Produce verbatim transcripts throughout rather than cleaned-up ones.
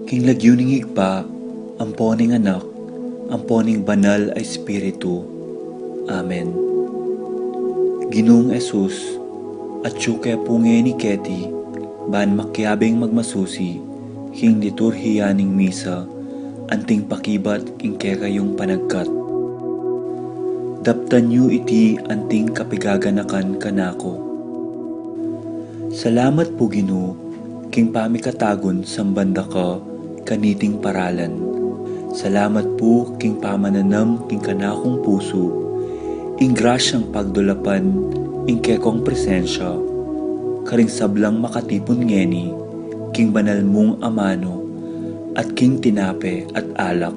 King lagyu ning Ibpa, ampo ning Anak, ampo ning Banal a Espiritu. Amen. Ginung Jesus, atyu ke pu ngeni keti, ban makiabing magmasusi king liturhiya ning misa, anting pakibat king kekayung panagkat. Daptan yu iti anting kapigaganakan kanaku. Salamat pu, Ginu, king pamikatagun samban da ka kaniting paralan. Salamat pu king pamananam king kanakung pusu ing grasyang pagdulapan ing kekong presensya karing sablang makatipun ngeni king banal mung amanu at king tinape at alak.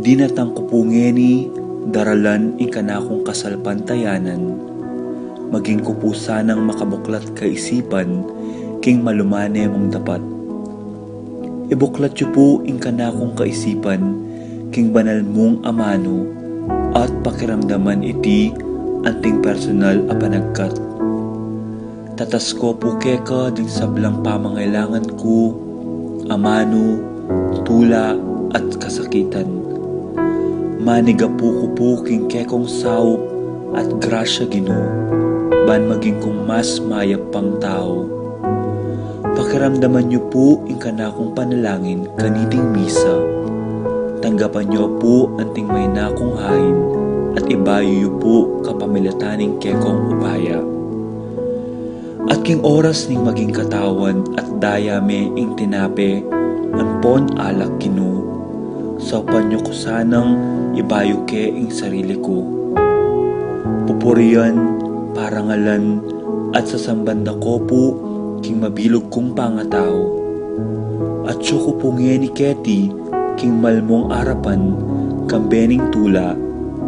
Dinatang ku pu ngeni daralan ing kanakung kasalpantayanan, maging ku pu sanang makabuklat kaisipan king malumane mung dapat. Ibuklat yu pu ing kanakung kaisipan king banal mung amanu at pakiramdaman iti anting personal a panagkat. Tatas ku pu keka ding sablang pamangailangan ku, amanu, tula, at kasakitan. Manigapu ku pu king kekong saup at grasya, Ginu, ban maging kung mas mayap pang tau. Pakiramdaman yu pu ing kanakung panalangin kaniting misa. Tanggapan yu pu anting maina kung hain at ibayu yu pu kapamilatan ning kekong upaya. At king oras ning maging katawan at daya me ing tinape ampon alak, Ginu, saupan yu ku sanang ibayu ke ing sarili ku. Pupurian, parangalan, at sasamban da ko pu king mabilug kung pangatau. Atyu ku pu ngeni keti king malmung arapan kambe ning tula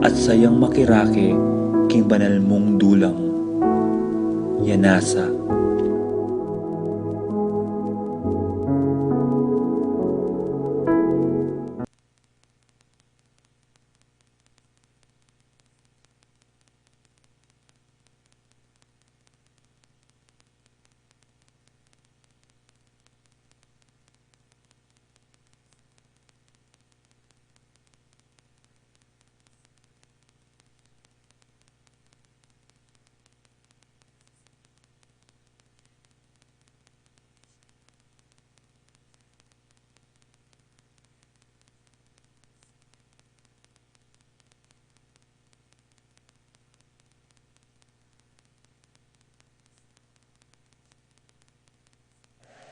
at sayang makirake king banal mung dulang. Yanasa.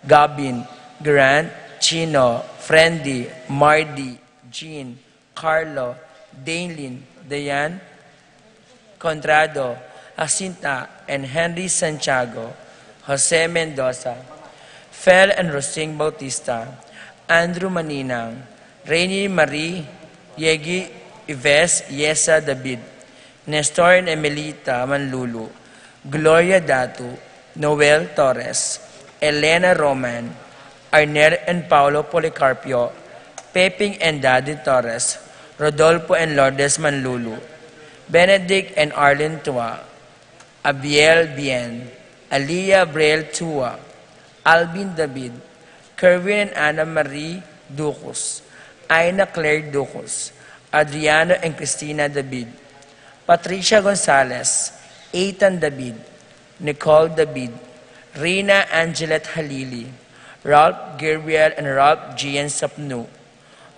Gabin, Grant, Chino, Frendy, Mardy, Jean, Carlo, Daylin, Dayan, Conrado, Jacinta, and Henry Santiago, Jose Mendoza, Fel and Rosing Bautista, Andrew Maninang, Rainy Marie, Yegi Ives, Yesa David, Nestor and Emelita Manlulu, Gloria Datu, Noel Torres, Elena Roman, Arnel and Paulo Policarpio, Peping and Daddy Torres, Rodolfo and Lourdes Manlulu, Benedict and Arlene Tua, Abiel Bien, Alia Brel Tua, Alvin David, Kerwin and Anna Marie Ducos, Aina Claire Ducos, Adriano and Christina David, Patricia Gonzalez, Ethan David, Nicole David, Rina Angelet Halili, Ralph Gabriel and Ralph Gian Sapnu,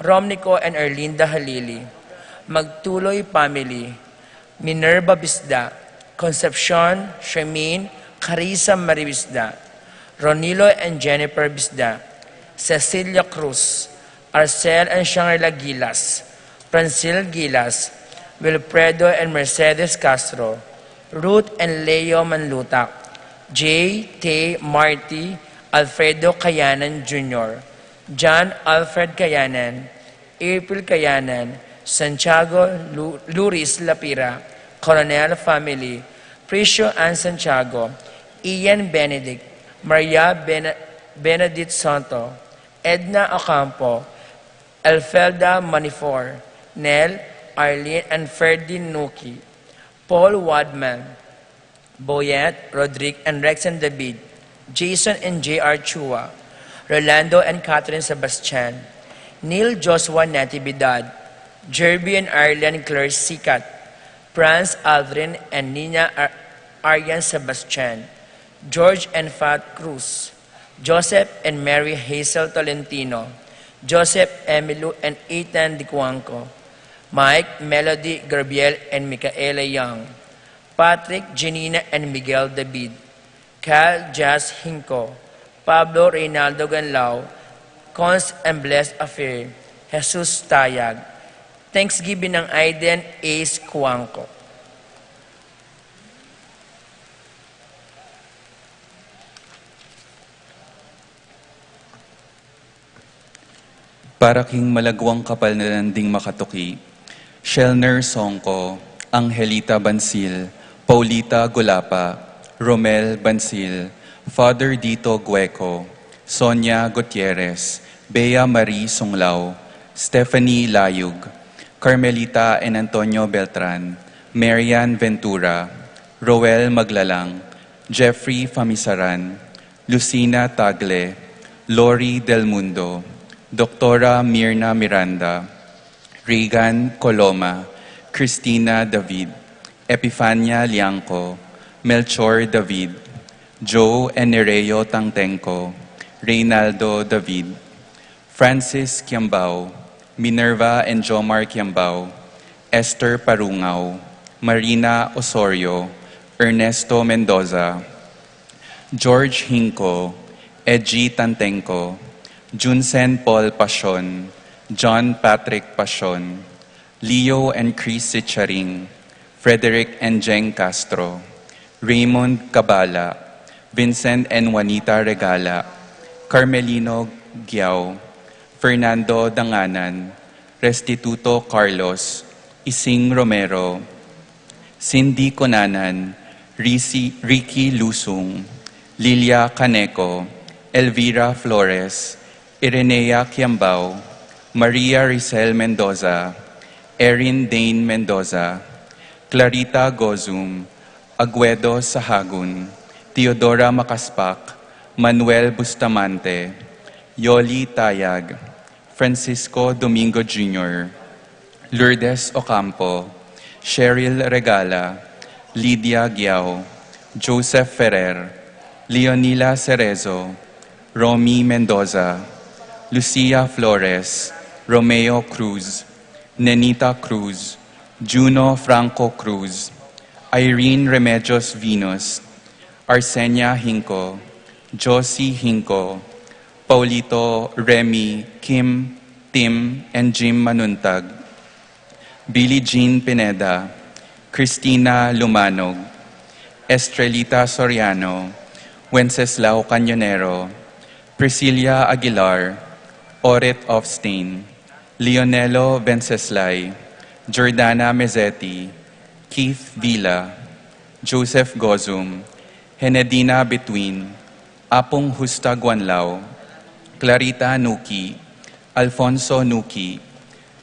Romnico and Erlinda Halili, Magtuloy family, Minerva Bisda, Concepcion, Shermin, Carissa Marie Bisda, Ronilo and Jennifer Bisda, Cecilia Cruz, Arcel and Shangri-La Gilas, Francil Gilas, Wilfredo and Mercedes Castro, Ruth and Leo Manlutak, J T Marty, Alfredo Kayanan Junior, John Alfred Kayanan, April Kayanan, Santiago Lu-, Luris Lapira, Coronel family, Priscio and Santiago, Ian Benedict, Maria Bene-, Benedict Santo, Edna Ocampo, Elfelda Manifor, Nel, Arlene and Ferdy Nuki, Paul Wadman, Boyet, Rodrigue and Rexen David, Jason and J R Chua, Rolando and Catherine Sebastian, Neil Joshua Natividad, Jerby and Arlen Claire Sicat, Franz Aldrin and Nina Ar- Arian Sebastian, George and Fat Cruz, Joseph and Mary Hazel Tolentino, Joseph Emilio and Ethan Dicuanco, Mike, Melody, Gabriel, and Micaela Young, Patrick, Janina, and Miguel David, Cal Jazz Hinco, Pablo Reynaldo Ganlao, Cons and Blessed Affair, Jesus Tayag. Thanksgiving ng Aiden Ace Cuanco. Para king malagwang kapaldanan ding makatuki, Shelner Songko, Angelita Bansil, Paulita Gulapa, Romel Bansil, Father Dito Gueco, Sonia Gutierrez, Bea Marie Sunglao, Stephanie Layug, Carmelita and Antonio Beltran, Marian Ventura, Roel Maglalang, Jeffrey Famisaran, Lucina Tagle, Lori Del Mundo, Doktora Mirna Miranda, Regan Coloma, Christina David, Epifania Liangco, Melchor David, Joe Enereo Tangtengco, Reynaldo David, Francis Kiambao, Minerva and Jomar Kiambao, Esther Parungao, Marina Osorio, Ernesto Mendoza, George Hinco, Edgy Tangtengco, Junsen Paul Pasion, John Patrick Pasion, Leo and Chris Sicharing, Frederick and Jeng Castro, Raymond Cabala, Vincent and Juanita Regala, Carmelino Giao, Fernando Danganan, Restituto Carlos, Ising Romero, Cindy Conanan, Risi- Ricky Lusung, Lilia Caneco, Elvira Flores, Irenea Kiambao, Maria Ricel Mendoza, Erin Dane Mendoza, Clarita Gozum, Aguedo Sahagun, Teodora Macaspac, Manuel Bustamante, Yoli Tayag, Francisco Domingo Junior, Lourdes Ocampo, Cheryl Regala, Lydia Giao, Joseph Ferrer, Leonila Cerezo, Romy Mendoza, Lucia Flores, Romeo Cruz, Nenita Cruz, Juno Franco Cruz, Irene Remedios Venus, Arsenia Hinco, Josie Hinco, Paulito, Remy, Kim, Tim, and Jim Manuntag, Billie Jean Pineda, Christina Lumanog, Estrelita Soriano, Wenceslao Cañonero, Priscilla Aguilar, Oret Ofstain, Leonelo Venceslay, Jordana Mezzetti, Keith Villa, Joseph Gozum, Henedina Between, Apung Justa Guanlao, Clarita Nuki, Alfonso Nuki,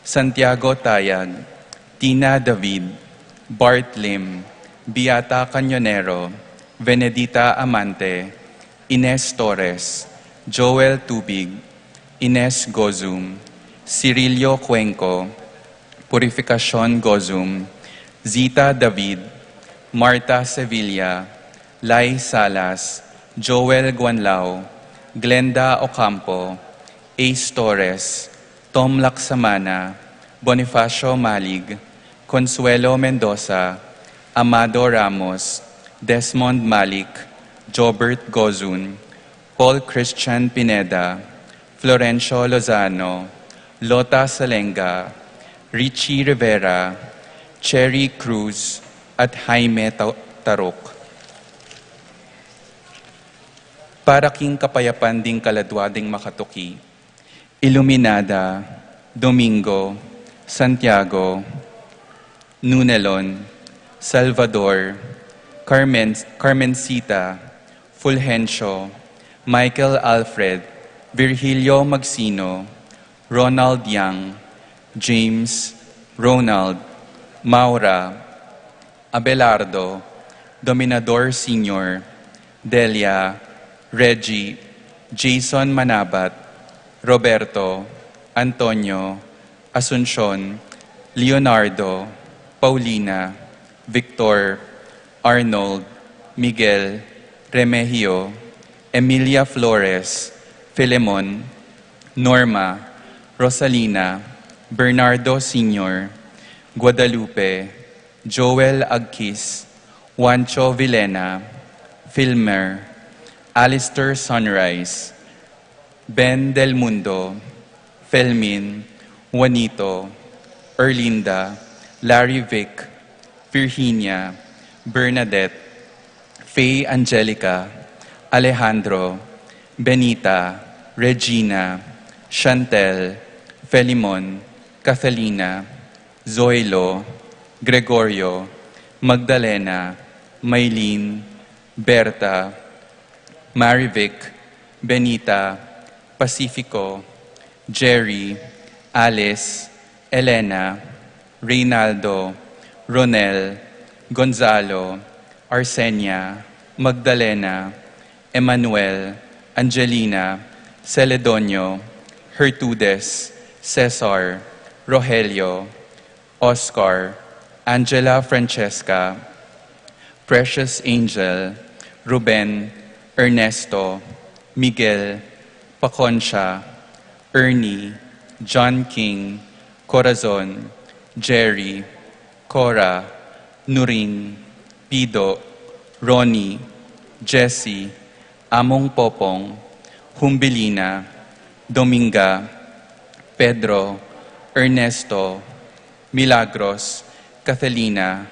Santiago Tayag, Tina David, Bart Lim, Beata Cañonero, Venedita Amante, Ines Torres, Joel Tubig, Ines Gozum, Cirilio Cuenco, Purificacion Gozum, Zita David, Marta Sevilla, Lai Salas, Joel Guanlao, Glenda Ocampo, Ace Torres, Tom Laksamana, Bonifacio Malig, Consuelo Mendoza, Amado Ramos, Desmond Malik, Jobert Gozun, Paul Christian Pineda, Florencio Lozano, Lota Salenga, Richie Rivera, Cherry Cruz, at Jaime Ta- Taruk. Para king kapayapan ding kaladwa ding makatuki, Iluminada, Domingo, Santiago, Nunelon, Salvador, Carmen, Carmencita, Fulgencio, Michael Alfred, Virgilio Magsino, Ronald Yang, James, Ronald, Maura, Abelardo, Dominador Senior, Delia, Reggie, Jason Manabat, Roberto, Antonio, Asuncion, Leonardo, Paulina, Victor, Arnold, Miguel, Remegio, Emilia Flores, Filemon, Norma, Rosalina, Bernardo Senior, Guadalupe, Joel Agquis, Juancho Villena, Filmer, Alistair Sunrise, Ben Del Mundo, Felmin, Juanito, Erlinda, Larry Vic, Virginia, Bernadette, Faye Angelica, Alejandro, Benita, Regina, Chantel, Felimon, Catalina, Zoilo, Gregorio, Magdalena, Maylene, Berta, Marivic, Benita, Pacifico, Jerry, Alice, Elena, Reynaldo, Ronel, Gonzalo, Arsenia, Magdalena, Emmanuel, Angelina, Celedonio, Gertrudes, Cesar, Rogelio, Oscar, Angela Francesca, Precious Angel, Ruben, Ernesto, Miguel, Paconcia, Ernie, John King, Corazon, Jerry, Cora, Nuring, Pido, Ronnie, Jesse, Among Popong, Humbilina, Dominga, Pedro, Ernesto, Milagros, Catalina,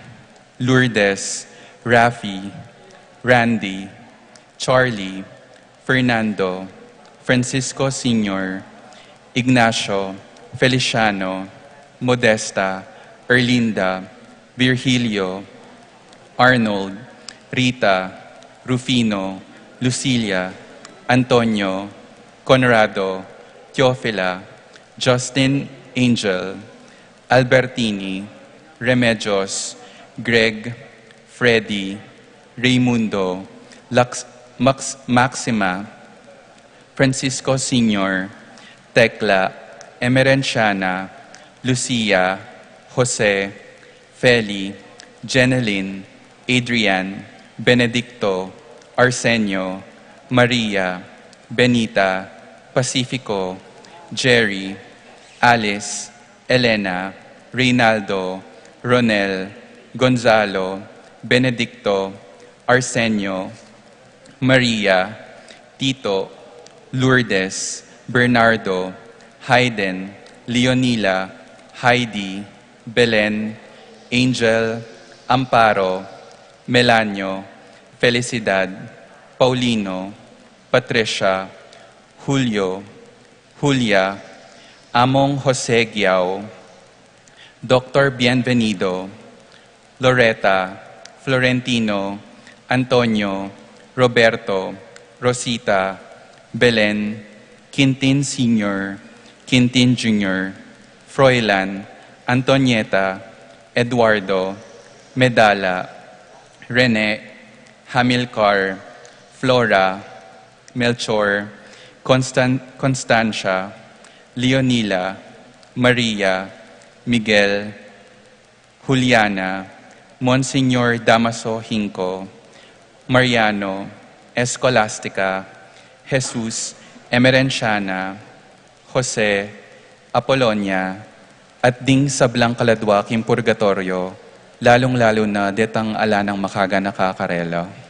Lourdes, Rafi, Randy, Charlie, Fernando, Francisco Senior, Ignacio, Feliciano, Modesta, Erlinda, Virgilio, Arnold, Rita, Rufino, Lucilia, Antonio, Conrado, Teofila, Justin, Angel, Albertini, Remedios, Greg, Freddy, Raymundo, Lux-, Max-, Maxima, Francisco Senior, Tecla, Emerenciana, Lucia, Jose, Feli, Jeneline, Adrian, Benedicto, Arsenio, Maria, Benita, Pacifico, Jerry, Alice, Elena, Reynaldo, Ronel, Gonzalo, Benedicto, Arsenio, Maria, Tito, Lourdes, Bernardo, Hayden, Leonila, Heidi, Belen, Angel, Amparo, Melanio, Felicidad, Paulino, Patricia, Julio, Julia, Among Jose Giao, Doktor Bienvenido, Loreta, Florentino, Antonio, Roberto, Rosita, Belen, Quintin Senior, Quintin Junior, Froilan, Antonieta, Eduardo, Medala, Rene, Hamilcar, Flora, Melchor, Constan-, Constancia, Leonila, Maria, Miguel, Juliana, Monsignor Damaso Hinco, Mariano, Escolastica, Jesus, Emerenciana, Jose, Apolonia, at ding sablang kaladwa king purgatoryo, lalung-lalu na detang ala nang makaganaka karela.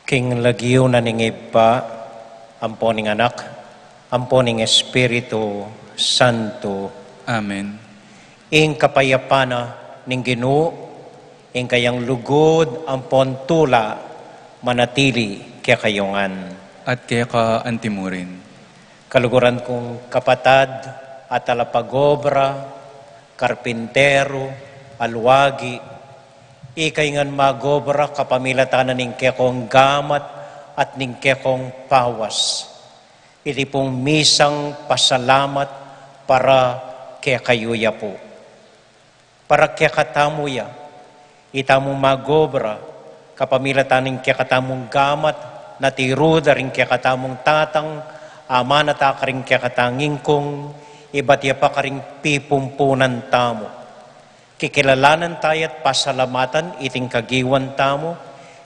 King lagyu na ning Ibpa, ampo ning Anak, ampo ning Espiritu Santo. Amen. Ing kapayapan na ning Ginu, ing kayang lugud ampon tula, manatili kekayu ngan. At keka antimurin. Kaluguran kung kapatad at talapagobra, karpinteru, aluagi, ikay ngan magobra kapamilatan na ning kekong gamat at ning kekong pawas. Iti pung misang pasalamat para kekayu ya pu. Para kekatamu ya, itamu magobra, kapamilatan ning kekatamung gamat, na tiru da ring kekatamung tatang, amana ta karing kekatang ingkung, ibat ya pa karing pipumpunan tamu. Kikilalanan taya't pasalamatan iting kagiwan tamu,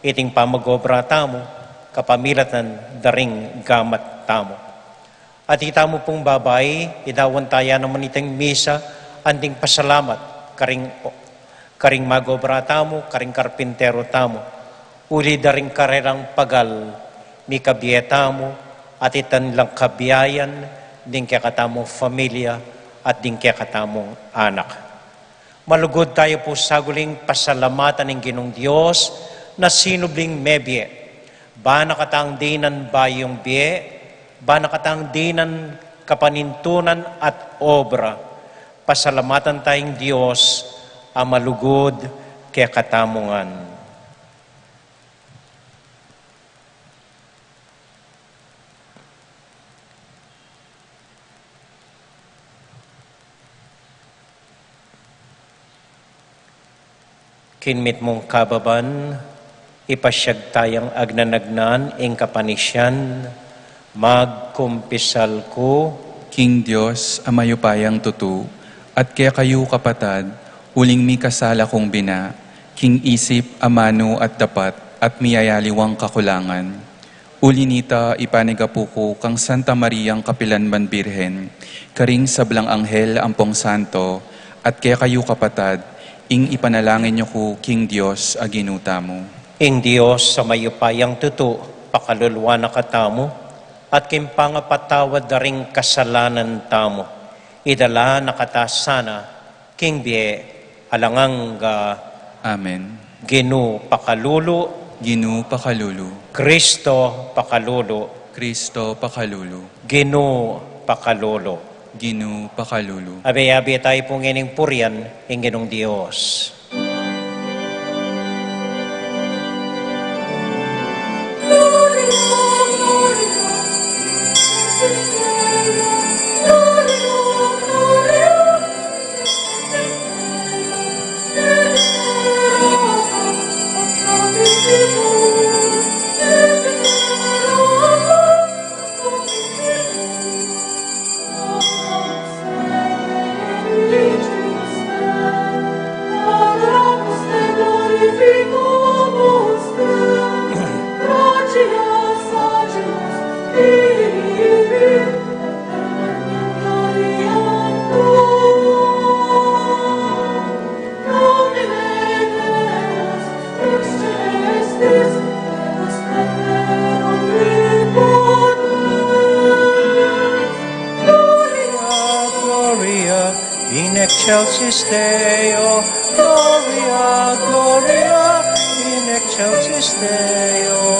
iting pamagobra tamu, kapamilatan da ring gamat tamu. At itamu pung babai, idawan taya naman iting misa, anting pasalamat, karing, karing magobra tamu, karing karpinteru tamu. Uli da ring karelang pagal, mikabie tamu, at itan lang kabiayan, ding kekatamung familia, at ding kekatamung anak. Malugud tayu pu saguling pasalamatan ning Ginung Dios na sinubling mebie. Ba na katang dinan bayung bie, ba na katang dinan kapanintunan at obra. Pasalamatan tayung Dios a malugud kekatamu ngan. King mitmung kababan, ipasyag tayang agnan-agnan ing kapanisian, magkumpisal ku king Dios a mayupayang tutu, at kekayu kapatad, uling mikasala kung bina, king isip, amanu at dapat, at miyayaliwang kakulangan. Uli nita, ipanigapu ku kang Santa Mariang kapilanman Birhen, karing sablang anghel ampong santo, at kekayu kapatad, ing ipanalangin yu ku king Dios a Ginu tamu. Ing Dios a mayupayang tutu, pakaluluan na katamu, at king pangapatawad da ring kasalanan tamu, idala na kata sana king bie alang angga. Amen. Ginu pakalulu. Ginu pakalulu. Kristo pakalulu. Kristo pakalulu. Ginu pakalulu. Ginu pakalulu. Abe-abe tayu pu ngening purian ing Ginung Dios. Gloria, Gloria in excelsis Deo. Gloria, Gloria in excelsis Deo.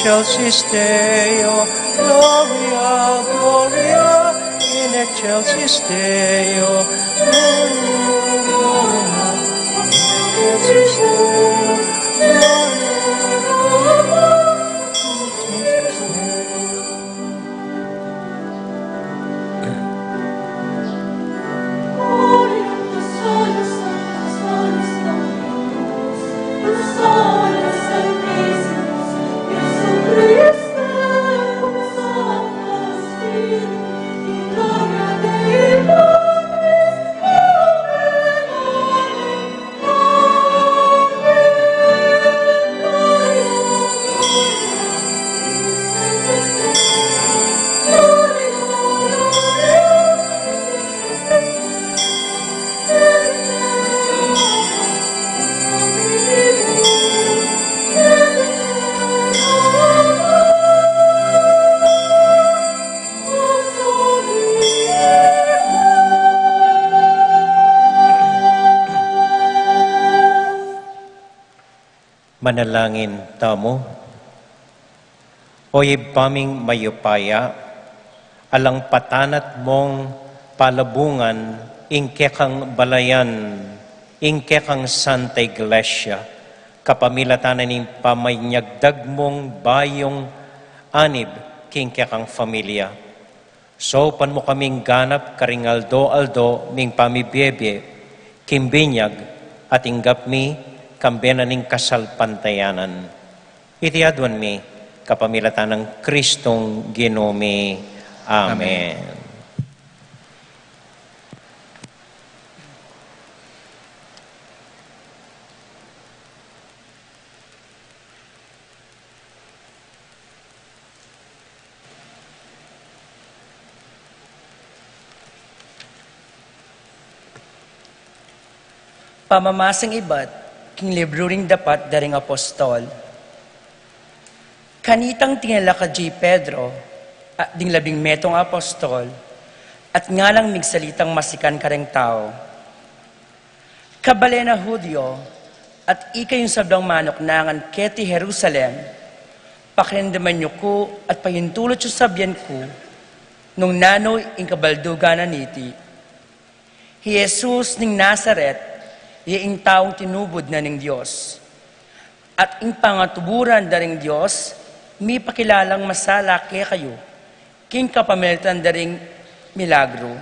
Excelsis Deo, Gloria, Gloria in excelsis Deo, Gloria, Gloria in excelsis Deo, Gloria, Gloria in excelsis Deo. Manalangin tamu. O Ibpa ming mayupaya, alang patanat mong palabungan ing kekang balayan, ing kekang Santa Iglesia, kapamilatan na ning pamanyagdag mong bayung anib king kekang familia. Saupan mu kaming ganap karing aldo-aldo ming pamibiebie, king binyag at inggap mi, kambe na ning kasalpantayanan. Iti aduan mi, kapamilatan nang Kristong Ginu mi. Amen. Amen. Pamamasang ibat king libru ning Dapat da ring Apostol. Kanitang tinalakad ya i Pedro, a, ding labing metung apostol, at ngalang migsalitang masikan kareng tau. Kabalen a Judio, at ikayung sablang manuknangan keti Jerusalem, pakiramdaman yu ku at payintulut yung sabian ku, nung nanu ing kabaldugan na niti. Hi Jesus ning Nazaret, ya ing taung tinubud na ning Dios. At ing pangatuburan da ring Dios, mipakilalang masala kekayu, king kapamilatan da ring milagru.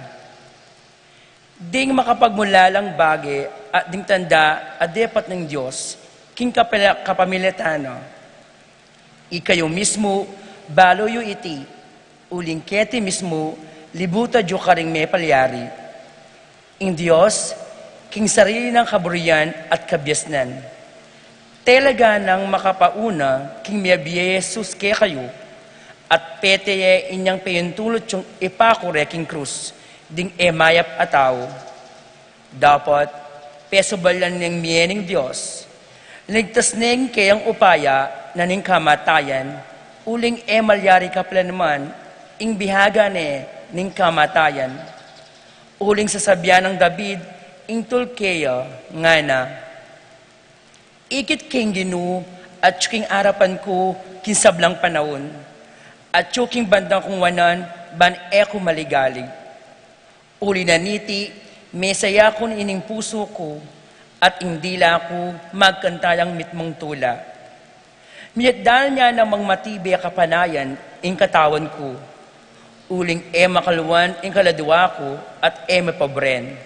Ding makapagmulalang bage at ding tanda a depat ning Dios, king kapila-, kapamilatan na. Ikayu mismu, balu yu iti, uling keti mismu, libutad yu karing mepalyari. Ing Dios, king sarili nang kaburian at kabiasnan. Talaga nang makapauna king miyabie Jesus kekayu, at pete ye inyang payintulut yung ipakure king krus, ding e mayap a tau. Dapot, pesubalan neng mie ning Dios. Ligtas neng keyang upaya na ning kamatayan, uling e malyari kapilan man ing bihaga ne ning kamatayan. Uling sasabian nang David, ing tul keya, ngana. Ikit king Ginu, atyu king arapan ku, king sablang panaun. Atyu king bandang kung wanan, ban e ku maligalig. Uli na niti, mesaya kun ining pusu ku, at ing dila ku, magkanta yang mitmung tula. Miyatdal nya namang matibe a kapanayan, ing katawan ku. Uling e makalwan, ing kaladua ku, at e mapabren.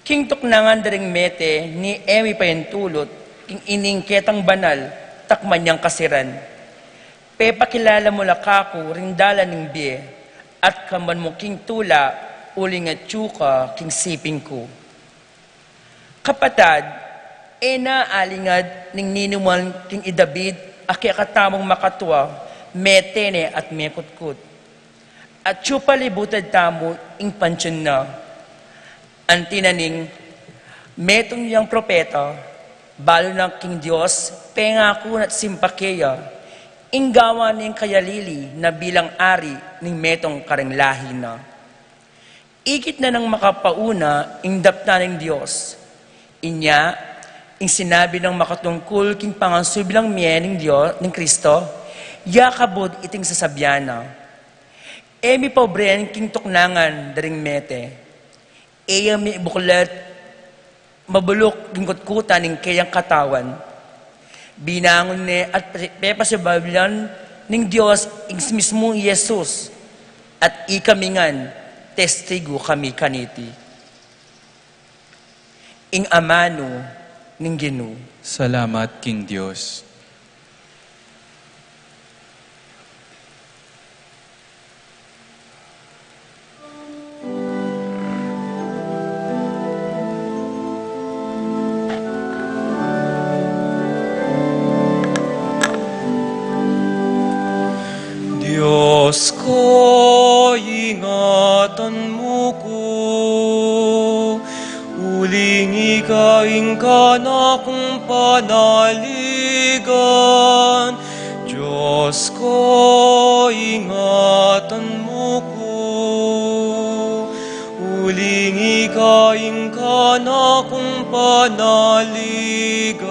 King tuknangan da ring mete, ni e mi payintulut, king ining ketang banal, takman yang kasiran. Pepakilala mu la kaku ring dalan ning bie, at kamban mu king tula, uling atyu ka king siping ku. Kapatad, e na alingad ning ninuman king i David, a kekatamung makatua, mete ne at mekutkut. Atyu pa libutad tamu ing pantiun na. Anti na ning, metung yang propeta, balu na king Dios, pengaku na't simpa keya, ing gawan ning kayalili na bilang ari ning metung kareng lahi na. Ikit na nang makapauna ing daptan ning Dios. Inya, ing sinabi nang makatungkul king pangansubilang mie ning Dios, ning Kristo, Ya kabud iting sasabian na, e mi paubren king tuknangan da ring mete, e ya mi buklat mabuluk king kutkutan ning keyang katawan. Binangun ne at pe-, pepasibabilan ning Dios ing mismung Jesus, at ikami ngan testigu kami kaniti. Ing amanu ning Ginu. Salamat king Dios. Dios ko, ingatan mu ku, uling ika ing kanakung panaligan. Dios ko, ingatan mu ku, uling ika ing kanakung panaligan.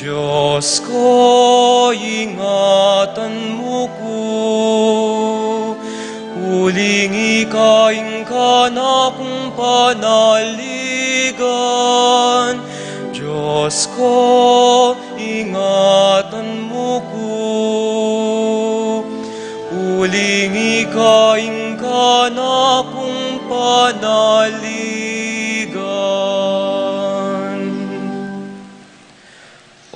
Dios ko, ingatan mu ku, uling ika ing kanakung panaligan. Dios ko, ingatan mu ku, uling ika ing kanakung panaligan.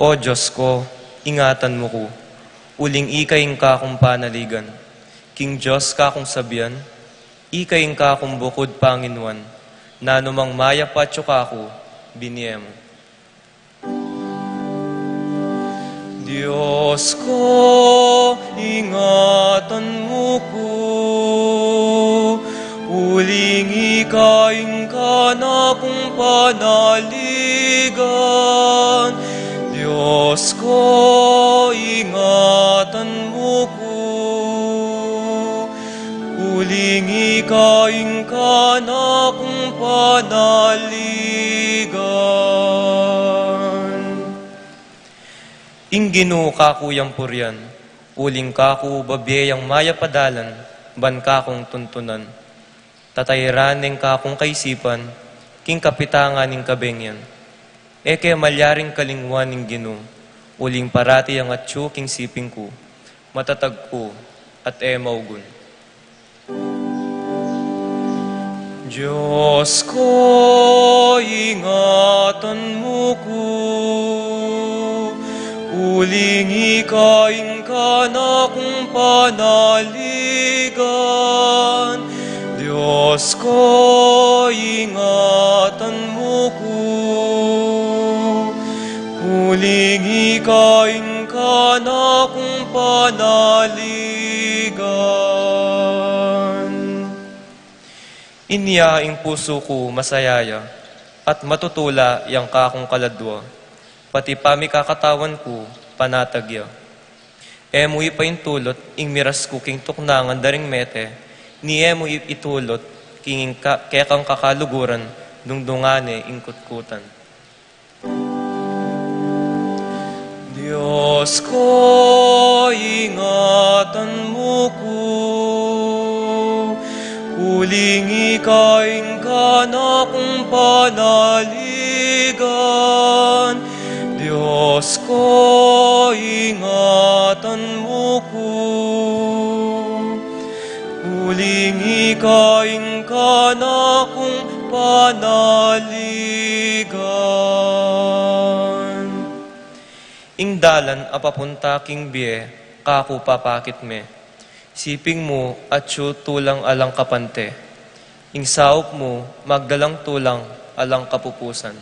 O Dios ko, ingatan mu ku, uling ika ing kakung panaligan. King Dios kakung sabian, ika ing kakung bukud panginuan, nanu mang mayap atyu kaku, binie mu. Dios ko, ingatan mu ku, uling ika ing kanakung panaligan. Dios ko, ingatan mu ku, uling ika ing kanakung panaligan. Ing Ginu kaku yang purian, uling kaku babie yang mayap a dalan, ban kakung tuntunan. Tatairan ne ing kakung kaisipan, king kapitangan ning kabeng yan. E ke malyaring kalingwan ing Ginu, uling parati yang atyu king siping ku, matatag ku, at e maugun. Dios ko, ingatan mu ku, uling ika ing kanakung panaligan. Dios ko, ingatan mu ku, uling ika ing kanakung panaligan. Inya ing pusu ku masaya ya, at matutula yang kakung kaladua, pati pamikakatawan ku panatag ya. E mu ipaintulut ing miras ku king tuknangan da ring mete, ni e mu i-, itulut king ing ka-, kekang kakaluguran, dungdungan ne ing kutkutan. Dios ko, ingatan mu ku, uling ika ing kanakung panaligan. Dios ko, ingatan mu ku, uling ika ing kanakung panaligan. Ing dalan a papunta king bie, kaku papakit me. Siping mu atyu tulang alang kapante. Ing saup mu magdalang tulang alang kapupusan.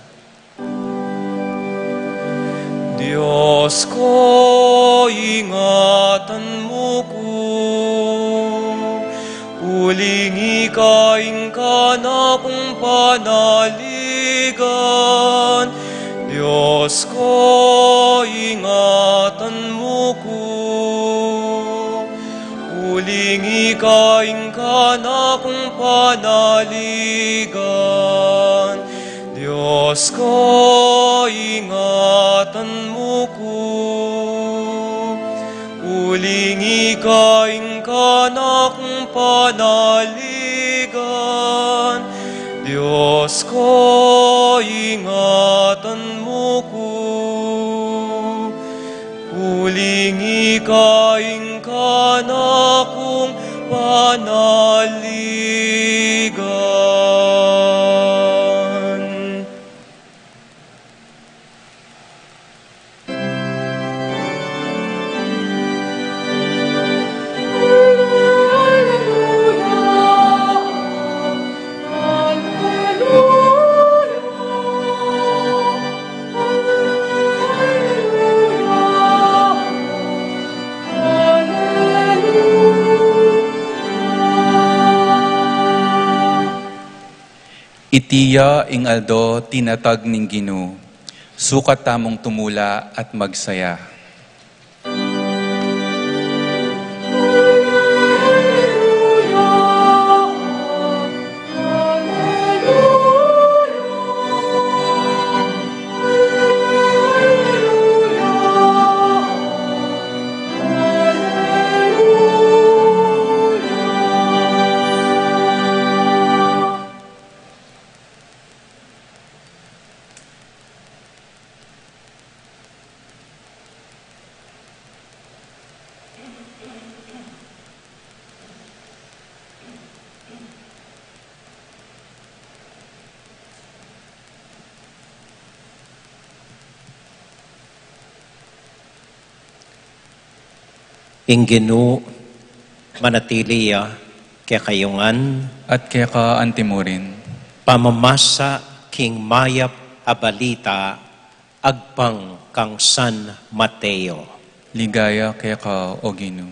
Dios ko, ingatan mu ku, uling ika ing kanakung panaligan. Dios ko, ingatan mu ku, uling ika ing kanakung panaligan. Dios ko, ingatan mu ku, Uling ika ing kanakung panaligan, Dios ko, ingatan mu ku. Uling ika ing kanakung panaligan. Iti ya ing aldo tinatag ning Ginu. Sukat tamung tumula at magsaya. Ing Ginu manatili ya kekayu ngan. At keka antimurin. Pamamasa king mayap a balita agpang kang San Mateo. Ligaya keka, O Ginu.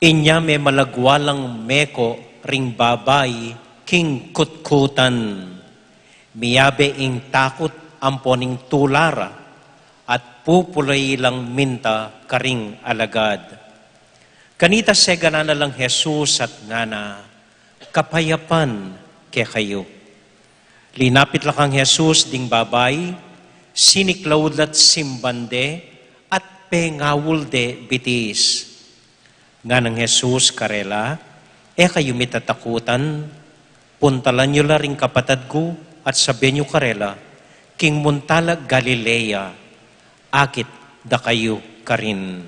Inya memalagwa lang meko ring babai king kutkutan. Miyabe ing takut ampo ning tula ra, at pupulai lang minta karing alagad. Kanita seganan na lang Jesus at ngana, "Kapayapan kekayu." Linapit la kang Jesus ding babai, siniklaud la't simban de, at pengawul de bitis. Nganang Jesus karela, "E kayu mitatakutan, puntalan yu la ring kapatad ku, at sabian yu karela, king munta la Galilea, akit da kayu karin."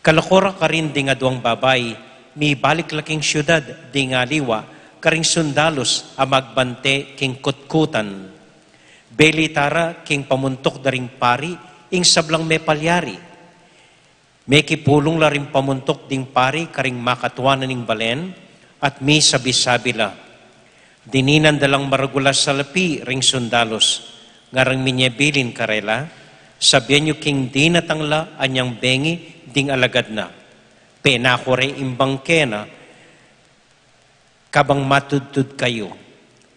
Kalako ra karin ding aduang babai, mibalik la king siudad ding aliwa karing sundalus a magbante king kutkutan. Belita ra king pamuntuk da ring pari ing sablang mepalyari. Mekipulung la ring pamuntuk ding pari karing makatua na ning balen, at misabi-sabi la, "Dininan da lang maragul a salapi ring sundalus, ngarang minye bilin karela, sabian yu king dinatang la anyang bengi ding alagad na, penaku re ing bangke na, kabang matudtud kayu.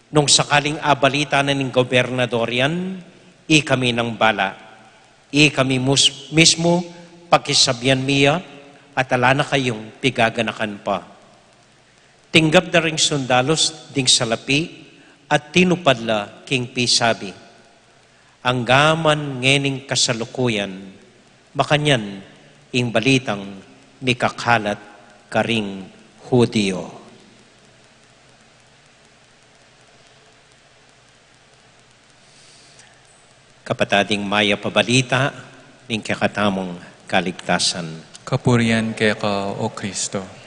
Nung sakaling abalita na ning gobernador yan, ikami nang bala. Ikami mus-, mismu pakisabian mi ya, at ala na kayung pigaganakan pa." Tinggap da ring sundalus ding salapi at tinupad la king pisabi. Anggaman ngening kasalukuyan, makanyan ing balitang mikakalat karing Hudio. Kapatad, ing mayap a balita ning kekatamung kaligtasan. Kapurian keka, O Kristo.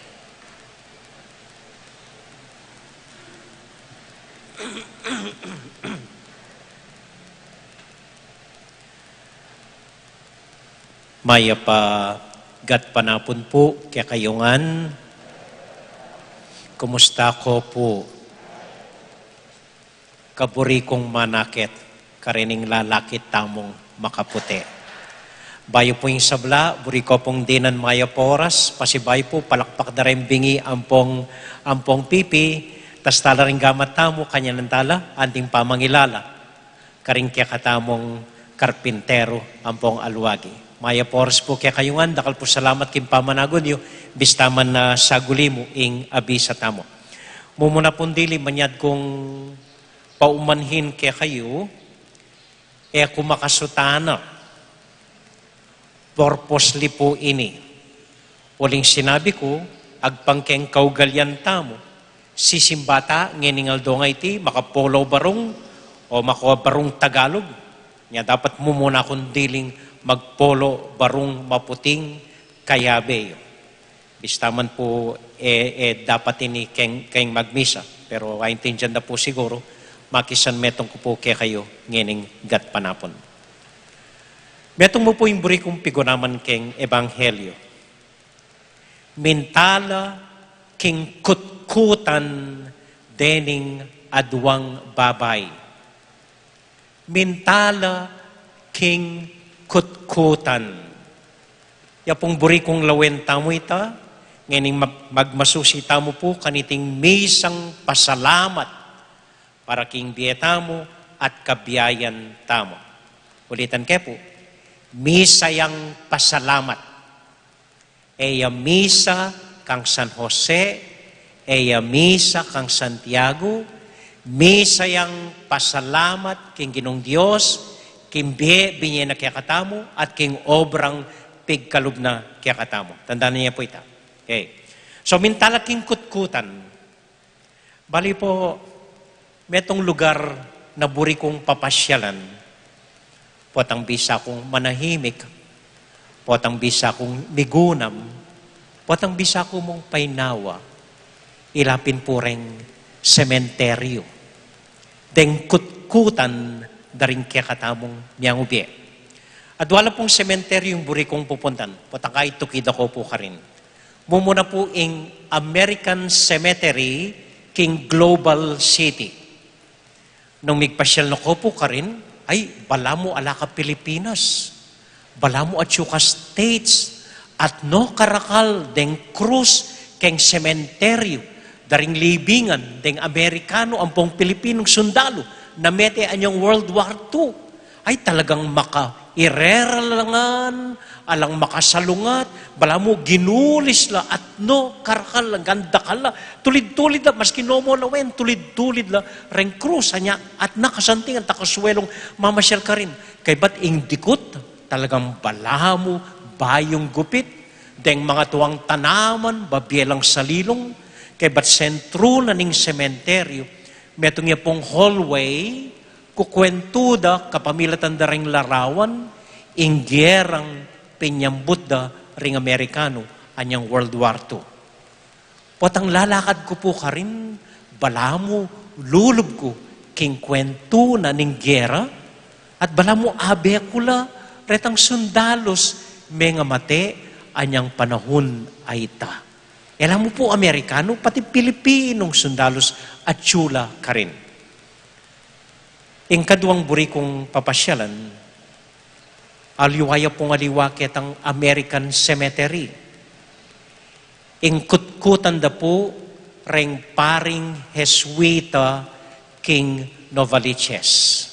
Mayap a gatpanapun pu kekayu ngan. Kumusta ko pu? Kaburi kung manakit karin ing lalaki tamung makaputi. Bayu pu ing sabla, buri ko pung dinan mayap a oras, pasibayu pu palakpak da ring bingi ampong, ampong pipi, tas tala ring gamat tamu, kanyanan tala anting pamangilala karing kekatamung karpinteru ampong aluagi. Mayap a oras pu kekayu ngan, dakal pu salamat king pamanagun yu, bista man na saguli mu ing abisa tamu. Mumuna pung dili, manyad kung paumanhin kekayu E ku makasutana, purposely pu ini. Uling sinabi ku, agpang keng kaugalian tamu, sisimba ta ngening aldo a iti, makapolo barung o makabarung Tagalog. Nya dapat mu muna kung diling magpolo barung maputing kayabe yu. Bista man pu, e, e, dapat ini keng, keng magmisa. Pero aintindian da pu siguru, makisan metung ku pu kekayu ngening gatpanapun. Metung mu pu ing buri kung pigunaman keng ebanghelyo. Minta la king kutkutan dening aduang babai. Minta la king kutkutan. Ya pung buri kung lawen tamu ita, ngening mag-, magmasusi tamu pu kaniting misang pasalamat para king bie tamu at kabiayan tamu. Ulitan ke pu, misa yang pasalamat. E ya misa kang San Jose, e ya misa kang Santiago, misa yang pasalamat king Ginung Dios, king bie binie na kekatamu, at king obrang pigkalub na kekatamu. Tandaan niyo po ita. Okay. So, minta la king kutkutan. Bali po, metung lugar na buri kung papasyalan. Potang bisa kung manahimik, potang bisa kung migunam, potang bisa kung mung painawa, ila pin pu reng sementeryo. Deng kutkutan da ring kekatamung miangubie. Adua la pung sementeryung buri kung pupuntan, potang kaitu kida ko pu karin. Mumuna pu ing American Cemetery king Global City. Nung migpasyal na ko pu karin, ay, balamu ala ka Pilipinas. Balamu atyu ka States. At no karakal deng krus keng sementeryo da ring libingan deng Amerikano ampong Pilipinong sundalu na mete anyang World War Two. Ay, talagang makaireralangan, alang makasalungat, balamu ginulis la, at no karakal la, ganda ka la, tulid-tulid la, maski no mo lawen, tulid-tulid la reng krus, anya, at nakasanting at nakaswelung mamasyal karin. Kaybat ing dikut, talagang balamu bayung gupit, deng mangatuang tanaman, babie lang salilung, kaybat sentru na ning sementeryo, metung ya pung hallway, kukwentu da kapamilatan da ring larawan, ing gerang pinyambut da ring Amerikano anyang World War Two. Potang lalakad ku pu karin, balamu lulub ku king kwentu na ning gera, at balamu abe ku la retang sundalus mengamate anyang panahun a ita. E la mu pu Amerikano, pati Pilipinong sundalus atyu la karin. Ing kaduang buri kung papasyalan, aliwa ya pung aliwa ketang American Cemetery. Ing kutkutan da pu reng paring Jesuita king Novaliches.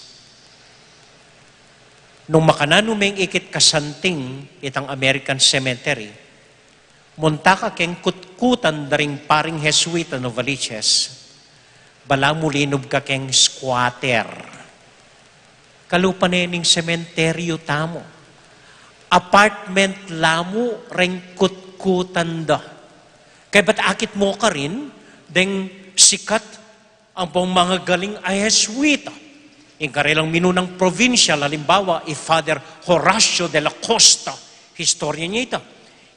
Nung makananu meng ikit kasanting itang American Cemetery, munta ka keng kutkutan da ring paring Jesuita Novaliches, balamu linub ka keng squatter. Kalupa ne ning sementeryo tamu. Apartment la mu reng kutkutan da. Kaybat akit mo karin, deng sikat ampong mangagaling a Jesuita. Ing karelang minunang provincial, alimbawa, i Father Horacio de la Costa, historia nia ita.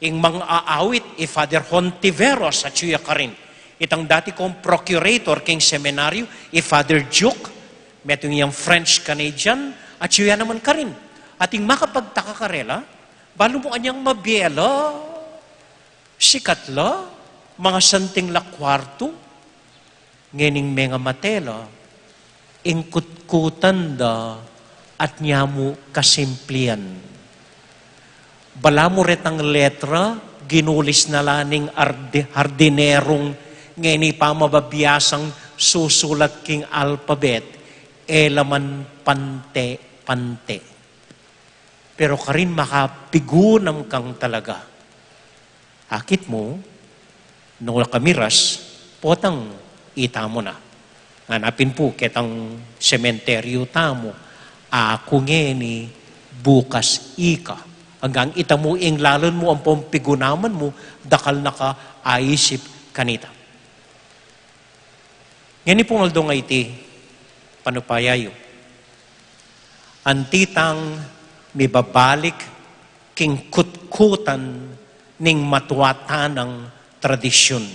Ing mang-aawit, i Father Hontiveros, atyu ya karin. Itang dati kong procurator king seminaryo, i Father Duke, metung yang French Canadian, atyu ya naman karin. At ing makapagtaka karela, balu mu anyang mabie la, sikat la, mangasanting la kwartu, ngening mengamate la, ing kutkutan da at nya mu kasimplian. Balamu retang letra, ginulis na la ning ardi-, hardinerung ngeni pamababiasang susulat king alpabet, e la man pante-pante. Pero karin makapigunam kang talaga. Akit mu, nung la kamiras, potang ita mu na. Nganapin pu, ketang sementeryo tamu, Aku ngeni, bukas ika. Anggang ita mu ing lalan mu ampong pigunaman mu, dakal na ka aisip kanita. Ngeni pung aldo a iti, panupaya yu. Anti tang mibabalik king kutkutan ning matua tanang tradisyun.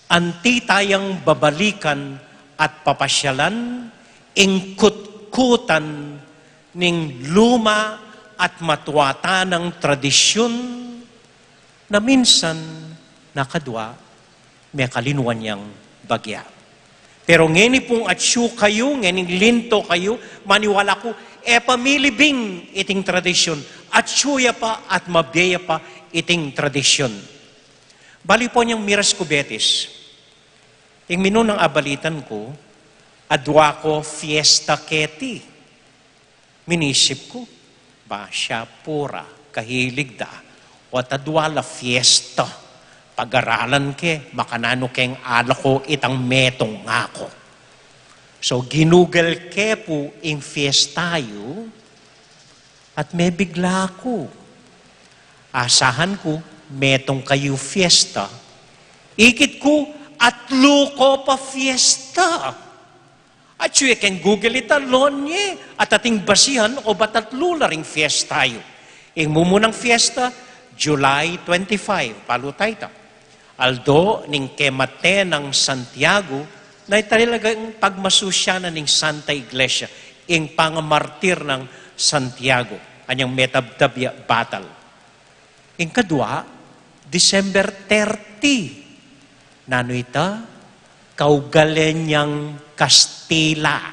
Anti tayang babalikan at papasyalan ing kutkutan ning luma at matua tanang tradisyun na minsan na kadwa mekalinuan yang bagya. Pero ngeni pung atsu kayu, ngening linto kayu, maniwala ku, e pa milibing iting tradisyun, atsu ya pa at mabie ya pa iting tradisyun. Bali pu nyang miras ku Betis, ing minunang abalitan ku, adwa ko fiesta keti. Minisip ku, ba, siya pura kahilig da, o ta adwa la fiesta, pagaralan ke, makananu keng alak ko itang metung aku. So, ginugel ke pu ing fiesta yu, at mebigla ku. Asahan ku, metung kayu fiesta. Ikit ku, atlu ko pa fiesta. Atsu ya keng Google ita, lon ye, at ating basihan o ba't atlu la ring fiesta yu. Ing mumunang fiesta, July twenty-five, balu ta ita. Aldo ning kemate nang Santiago, na ita talagang pagmasusyanan ning Santa Iglesia, ing pangamartir nang Santiago, anyang metabtab ya batal. Ing kadwa, December thirty. Nanu ita? Kaugalian yang Kastila.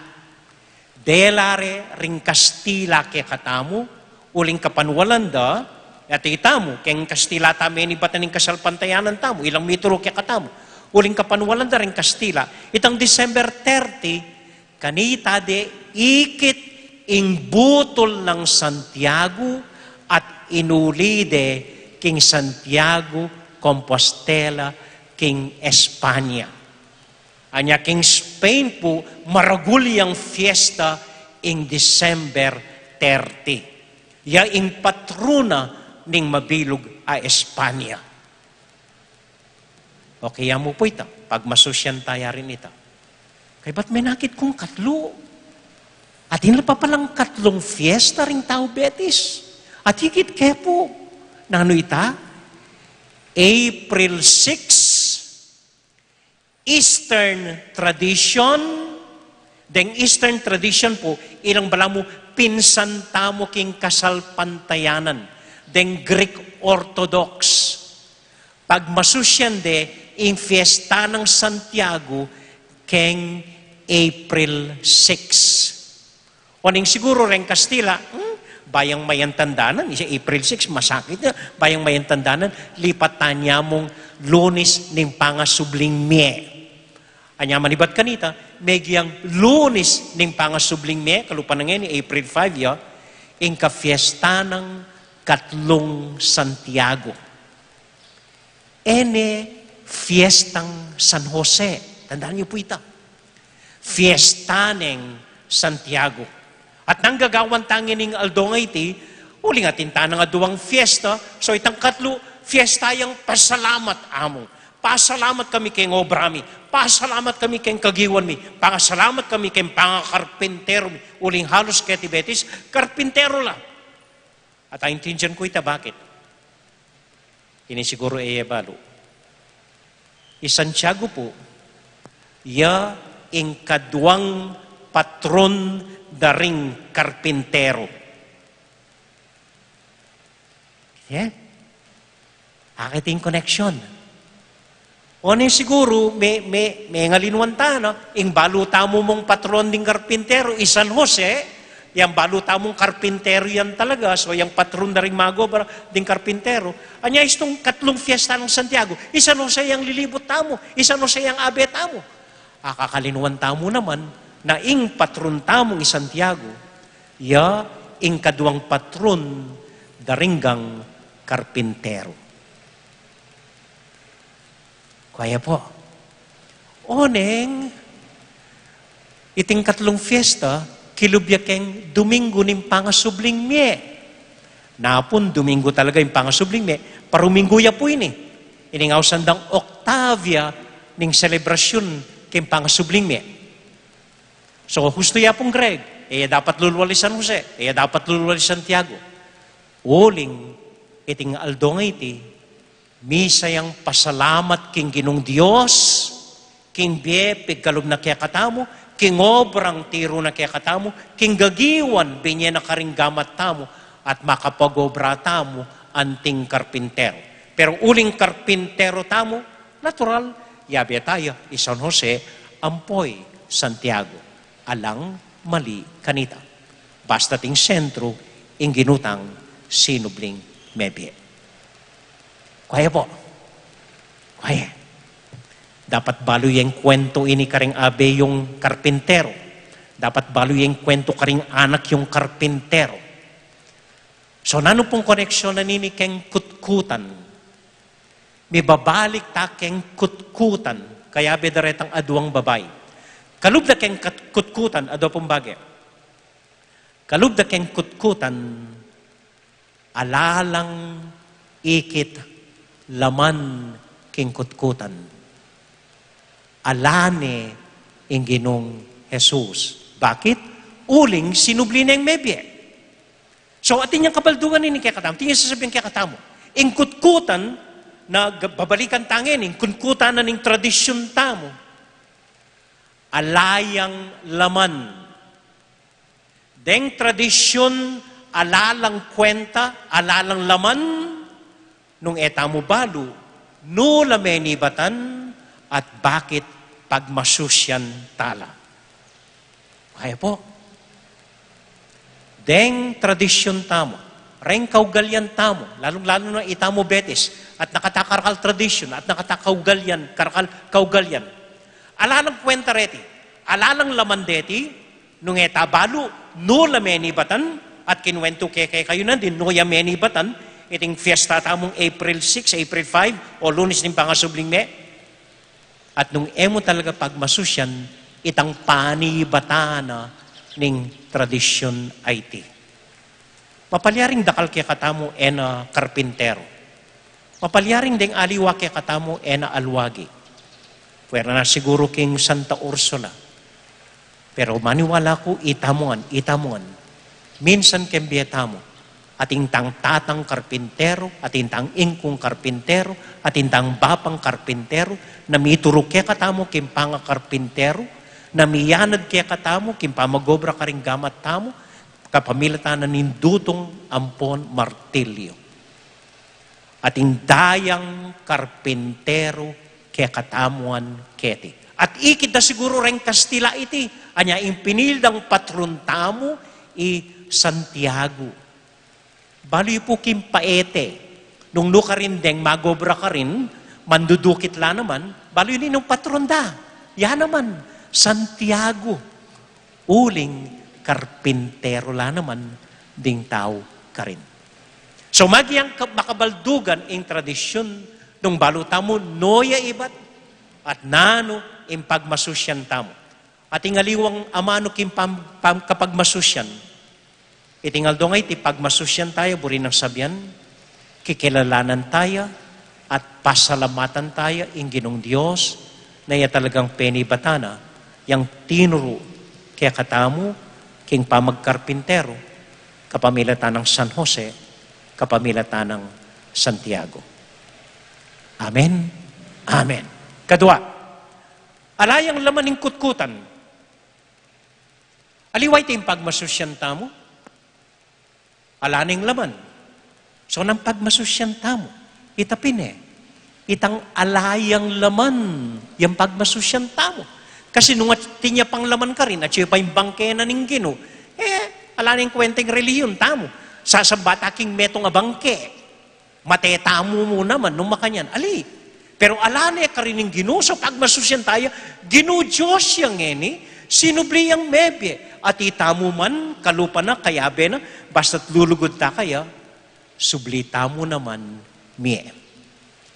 Dela re ring Kastila kekatamu, uling kapanwalan da, at itamu, keng Kastila tamu, menibatan ning kasalpantayanan tamu, ilang mituru kekatamu. Uling kapanwalan da ring Kastila, itang December thirty, kanita de ikit ing butul nang Santiago at inuli de king Santiago Compostela, king Espanya. Anya king Spain pu, maragul yang fiesta ing December thirty. Ya ing patruna ning mabilug a Espanya. Okay, ya mu pu ita, pagmasusyan taya rin ita. Kaybat menakit kung katlu. Atin la pa palang katlung fiesta ring tau Betis. At ikit ke pu, nanu ita? April six, Eastern tradition. Deng Eastern tradition pu, ilang balamu pinsan tamu king kasalpantayanan, deng Greek Orthodox. Pagmasusyan de ing fiesta nang Santiago keng April six. Oneng siguru reng Kastila, hmm, bayang mayan tandanan, isa April six, masakit ya, bayang mayan tandanan, lipatan ya mung Lunes ning pangasubling mie. Anya manibat kanita, megiang Lunes ning pangasubling mie, kalupa na ngeni, April five ya, ing kafiesta nang katlung Santiago. E ne fiestang San Jose. Tandaan yu pu ita. Fiesta neng Santiago. At nang gagawan ta ngening aldo a iti, uling atin tanang aduang fiesta, so itang katlu, fiesta yang pasalamat amu. Pasalamat kami keng obra mi. Pasalamat kami keng kagiwan mi. Pasalamat kami keng pangakarpintero mi. Uling halus keti Betis, karpintero la. At aintindian ku ita bakit. Ini siguru e ye balu. I Santiago pu, ya ing kaduang patron da ring karpintero. Ye? Akit ing koneksyon. Oneng siguru, me, me, mengalinuan ta, no? Ing balu tamu mung patron ding karpintero, i San Jose, yang balu tamung karpintero yan talaga, so yang patron da ring magobra ding karpintero. Anya istung katlung fiesta nang Santiago, i San Jose yang lilibut tamu, i San Jose yang abe tamu. Akakalinuan tamu naman, na ing patron tamung i Santiago, ya ing kaduang patron da ring karpintero. Kaya pu. Oneng, iting katlung fiesta, Kilub ya keng Domingo ning pangasubling mie. Napun Domingo talaga ing pangasubling mie, paruminggu ya pu ini. Ining ausan dang Octavia ning selebrasyun keng pangasubling mie. So, hustu ya pung Greg, e ya dapat lulwal i San Jose, e ya dapat lulwal i Santiago. Uling, iting aldo ngeni, misa yang pasalamat king Ginung Dios, king bie pigkalub na kekatamu, king obrang tiru na kekatamu, king gagiwan binye na karing gamat tamu, at makapag-obra tamu anting karpintero. Pero uling karpintero tamu, natural, yabe taya i San Jose ampo i Santiago. Alang mali kanita. Basta ting sentru ing Ginu tang sinubling mebie. Kaya po. Kaya. Dapat balu yeng kuwentu ini karing abe yung karpintero. Dapat balu yeng kuwentu karing anak yung karpintero. So, nanu pung koneksyon na nini keng kutkutan? Mibabalik ta keng kutkutan. Kaya be daretang aduang babai. Kalub da keng kat-, kutkutan, adua pung bage. Kalub da keng kutkutan, alalang ikit laman king kutkutan. Alane ing Ginung Jesus. Bakit? Uling sinubli neng mebie. So, atin yang kabaldugan ini kekatamu. Atin yang sasabian kekatamu. Ing kutkutan na g-, babalikan ta ngeni, ing kutkutan na ning tradisyun tamu. Ala yang laman. Deng tradisyun, alalang kwenta, alalang laman, nung e tamu balu, nu la menibatan at bakit pagmasusyan tala. Kaya po. Deng tradisyun tamu, reng kaugalian tamu, lalung-lalu na itamu Betis, at nakatakarakal tradisyun, at nakatakaugalian, karakal kaugalian. Alalang kwenta reti, alalang laman deti, nung e ta balu, nu la menibatan, at kinuwentu ke kekayu na din, nu ya menibatan, iting fiesta tamung April six, April five, o Lunes ning pangasubling mie. At nung e mu talaga pagmasusyan, itang panibatan na ning tradisyun a iti. Mapalyaring dakal kekatamu e na karpintero. Mapalyaring deng aliwa kekatamu e na alwagi. Pwera na siguru king Santa Ursula. Pero maniwala ku, itamu ngan, itamu ngan. Minsan keng bie tamu, atin tang tatang karpintero, atin tang ingkung karpintero, atin tang bapang karpintero, na mituru kekatamu king pangakarpintero, na miyanad kekatamu king pamag-obra karing gamat tamu, kapamilatan na ning dutung ampon martilyo. Atin dayang karpintero kekatamu ngan keti. At ikit da siguru reng Kastila iti, anya ing pinili dang patron tamu i Santiago. Balu yu pu king Paete, nung nu karin deng mag-obra karin, mandudukit la naman, balu yu ning patron da. Ya naman, Santiago. Uling karpintero la naman ding tau karin. So, maging ka-, makabaldugan ing tradisyun nung balu tamu nu ya ibat at nanu ing pagmasusyan tamu. At ing aliwang amanu king pam-, pam-, kapagmasusyan. Iting aldo ngeni, iti pagmasusyan taya, buri nang sabian, kikilalanan taya, at pasalamatan taya ing Ginung Dios, na iya talagang penibatan na yang tinuru kekatamu king pamagkarpintero, kapamilatan nang San Jose, kapamilatan nang Santiago. Amen. Amen. Kadua, ala yang laman ning kutkutan. Aliwa iti ing pagmasusyan tamu. Ala neng laman. So, nang pagmasusyan tamu, ita pin e, itang ala yang laman yang pagmasusyan tamu. Kasi nung atin ya pang laman karin, atyu pa ing bangke na ning Ginu, e, ala neng kwenta ing relihiyun tamu. Sasamba ta king metung a bangke. Mate tamu mu naman nung makanyan. Ali. Pero ala ne karin ing Ginu, so pagmasusyan taya, Ginu Dios yang ngeni, sinubli yang mebie, at itamu man, kalupa na, kayabe na, basta't lulugud ta kaya, subli tamu naman mie.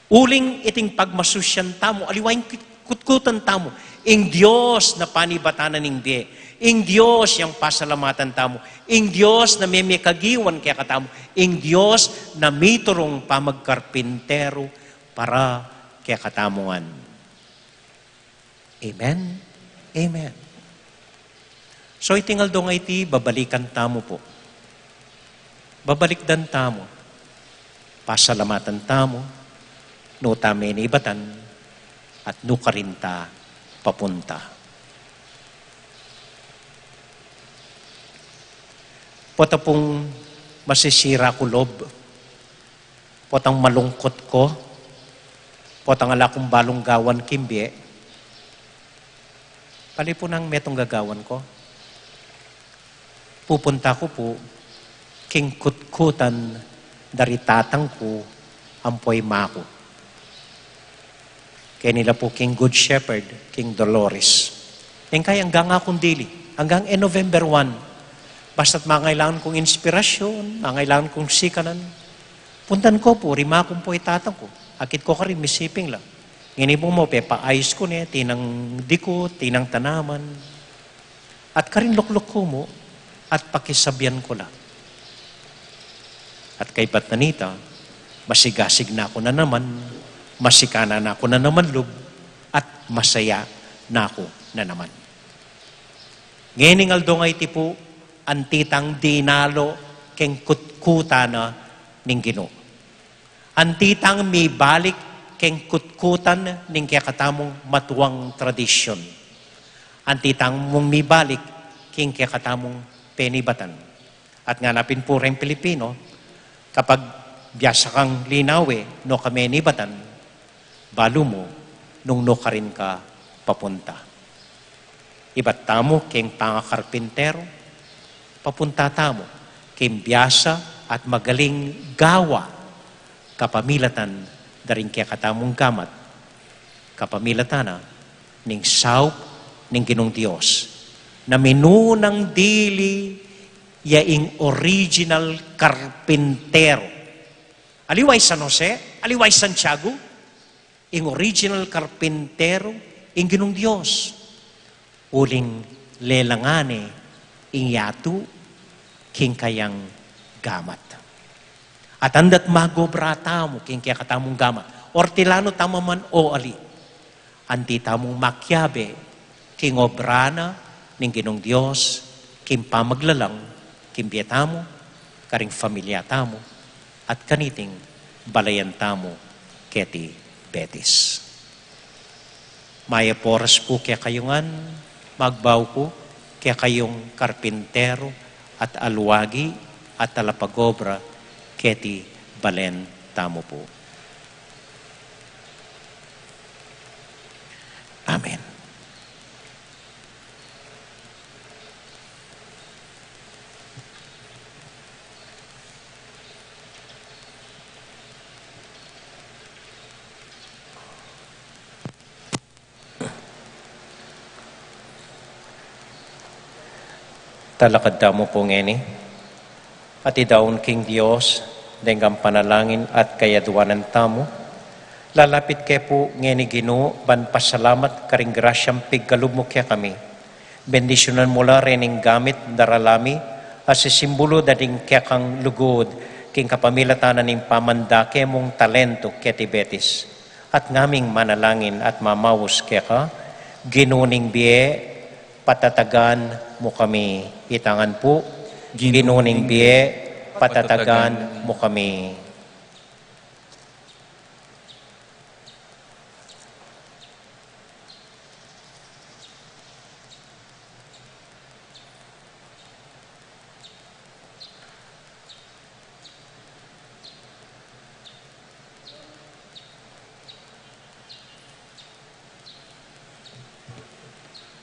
Uling iting pagmasusyan tamu, aliwa ing kut-, kutkutan tamu, ing Dios na panibatan na ning bie, Ing Dios yang pasalamatan tamu, ing Dios na meme kagiwan kekatamu, ing Dios na miturung pamagkarpinteru para kekatamu ngan. Amen? Amen. So, iting aldo ngeni, babalikan tamu pu. Babalikdan tamu. Pasalamatan tamu, nu ta menibatan, at nu karin ta papunta. Pota pung masisira ku lob, potang malungkut ku, potang ala kung balung gawan king bie, pali pu nang metung gagawan ku. Pupunta ku pu king kutkutan dari tatang ku ampo ima ku. Keni la pu king Good Shepherd, king Dolores. Ing kaya anggang akung dili, anggang e November one. Basta't mangailangan kung inspirasyon, mangailangan kung sikanan, puntan ku pu, rima ku pu i tatang ku. Akit ku karin misiping la. Ngeni pu mu, pepaayus ku ne, tinang dikut, tinang tanaman. At karin lukluk ku mu, at pakisabian ku la. At kaybat na nita, masigasig na ku na naman, masikanan na ku na naman lub, at masaya na ku na naman. Ngening aldo ngeni pu, anti tang dinalu keng kutkutan na ning Ginu. Anti tang mibalik keng kutkutan ning kekatamung matuang tradisyun. Anti tang mung mibalik king kekatamung penibatan. At ngana pin pu reng Pilipino, kapag biasa kang linawe, nu ka menibatan, balu mu nung nu karin ka papunta. Ibat tamu keng pangakarpinteru, papunta tamu keng biasa at magaling gawa kapamilatan da ring kekatamung gamat, kapamilatan na ning saup ning Ginung Dios, na minunang dili ya ing original karpinteru. Aliwa i San Jose, aliwa i Santiago, ing original karpinteru, ing Ginung Dios. Uling lelangan ne ing yatu king kayang gamat. At andat magobra tamu king kekatamung gamat, ortilanu tamu man o ali. Anti tamung makiabe king obra na ning Ginung Dios, king pamaglalang, king bie tamu, karing familia tamu, at kaniting balayan tamu keti Betis. Mayap a oras pu kekayu ngan, magbau ku kekayung karpinteru at aluagi at talapagobra keti balen tamu pu. Amen. Talakad tamu pu ngeni. At idaun king Dios deng panalangin at kayaduanan tamu. Lalapit ke pu ngeni Ginu, ban pasalamat karing grasyang pigkalub mu kekami. Bendisyunan mu la rening gamit darala mi, a sisimbulu da ding kekang lugud king kapamilatan na ning pamandake mung talentu keti Betis. At ngaming manalangin at mamaus keka, Ginu ning bie, patatagan mu kami. Itang ngan pu, Ginu ning bie, patatagan mu kami.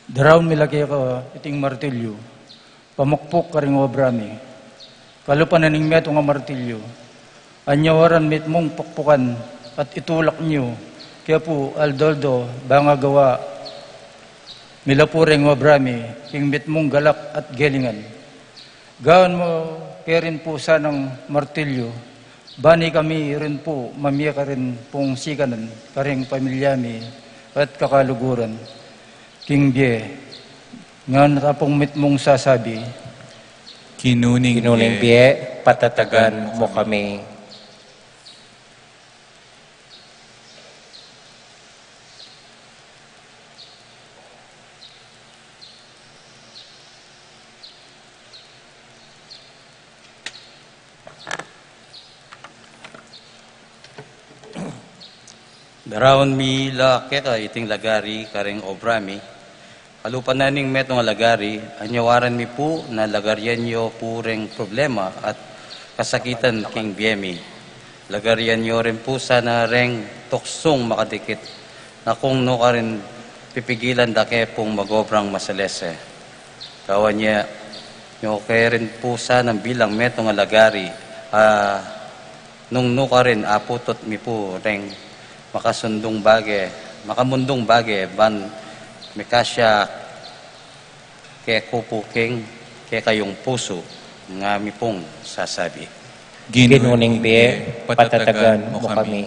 Daraun mi la keka iting martilyu, pamukpuk karing obra mi. Kalupa na ning metung a martilyu, anyawaran mitmung pukpukan at itulak yu ke pu aldo-aldo, banga gawa mi la pu reng obra mi king mitmung galak at gelingan. Gawan mu ke rin pu sanang martilyu, bani kami rin pu mamie karin pung sikanan karing pamilya mi at kakaluguran king bie. Ngan apung mitmung sasabi, Ginu ning Ginu ning bie, bie, patatagan patatagan mu mu kami. Daraun mi la keka iting lagari karing obra mi. Kalupa na ning metung a lagari, anyawaran mi pu na lagarian yu pu reng problema at kasakitan king bie mi. Lagarian yu rin pu sana reng tuksung makadikit na kung nukarin pipigilan da ke pung magobrang masalese. Gawan yu ke rin pu sana bilang metung a lagari, a nung nukarin aputot mi pu reng makasundung bage, makamundung bage, ban mikasya ke ku pu king kekayung pusu, ngami pung sasabi. Ginu ning bie, patatagan mu kami.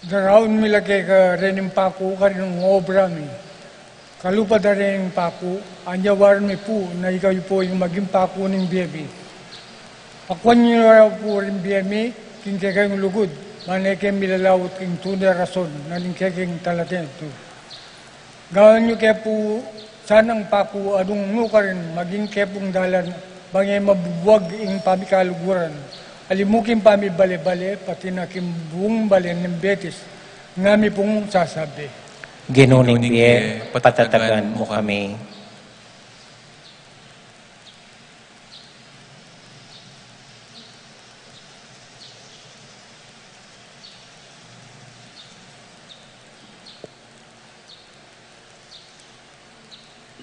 Daraun mi la keka rening paku karing obra mi. Kalupa da rening paku, anyawaran mi pu na ikayu pu ing maging paku ning bie mi. Pakuan yu la pu ring bie mi king kekayung lugud, ban e ke milalaut king tune rason na ning kekeng talatentu. Gawan yu ke pu sanang paku a nung nukarin maging ke pung dalan, bang e mabubuag ing pamikaluguran, alimu king pamibale-bale, pati na king buung bale ning Betis, ngami pung sasabi. Ginu ning bie, patatagan mu kami.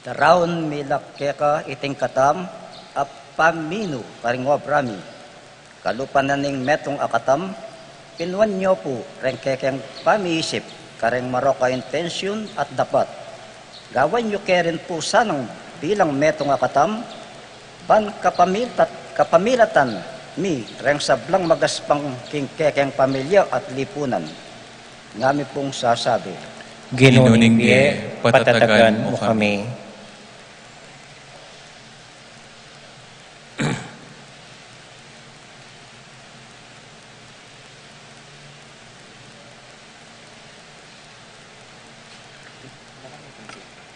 Daraun mi la keka iting katam a paminu karing obra mi. Kalupa na ning metung a katam, pinuan yu pu reng kekeng pamiisip kareng marok a intensyun at dapat. Gawan yu ke rin pu sanang bilang metung a katam, ban kapamiltat-, kapamilatan mi reng sablang magaspang king kekeng pamilya at lipunan. Ngami pung sasabi. Ginu ning bie, patatagan mu kami.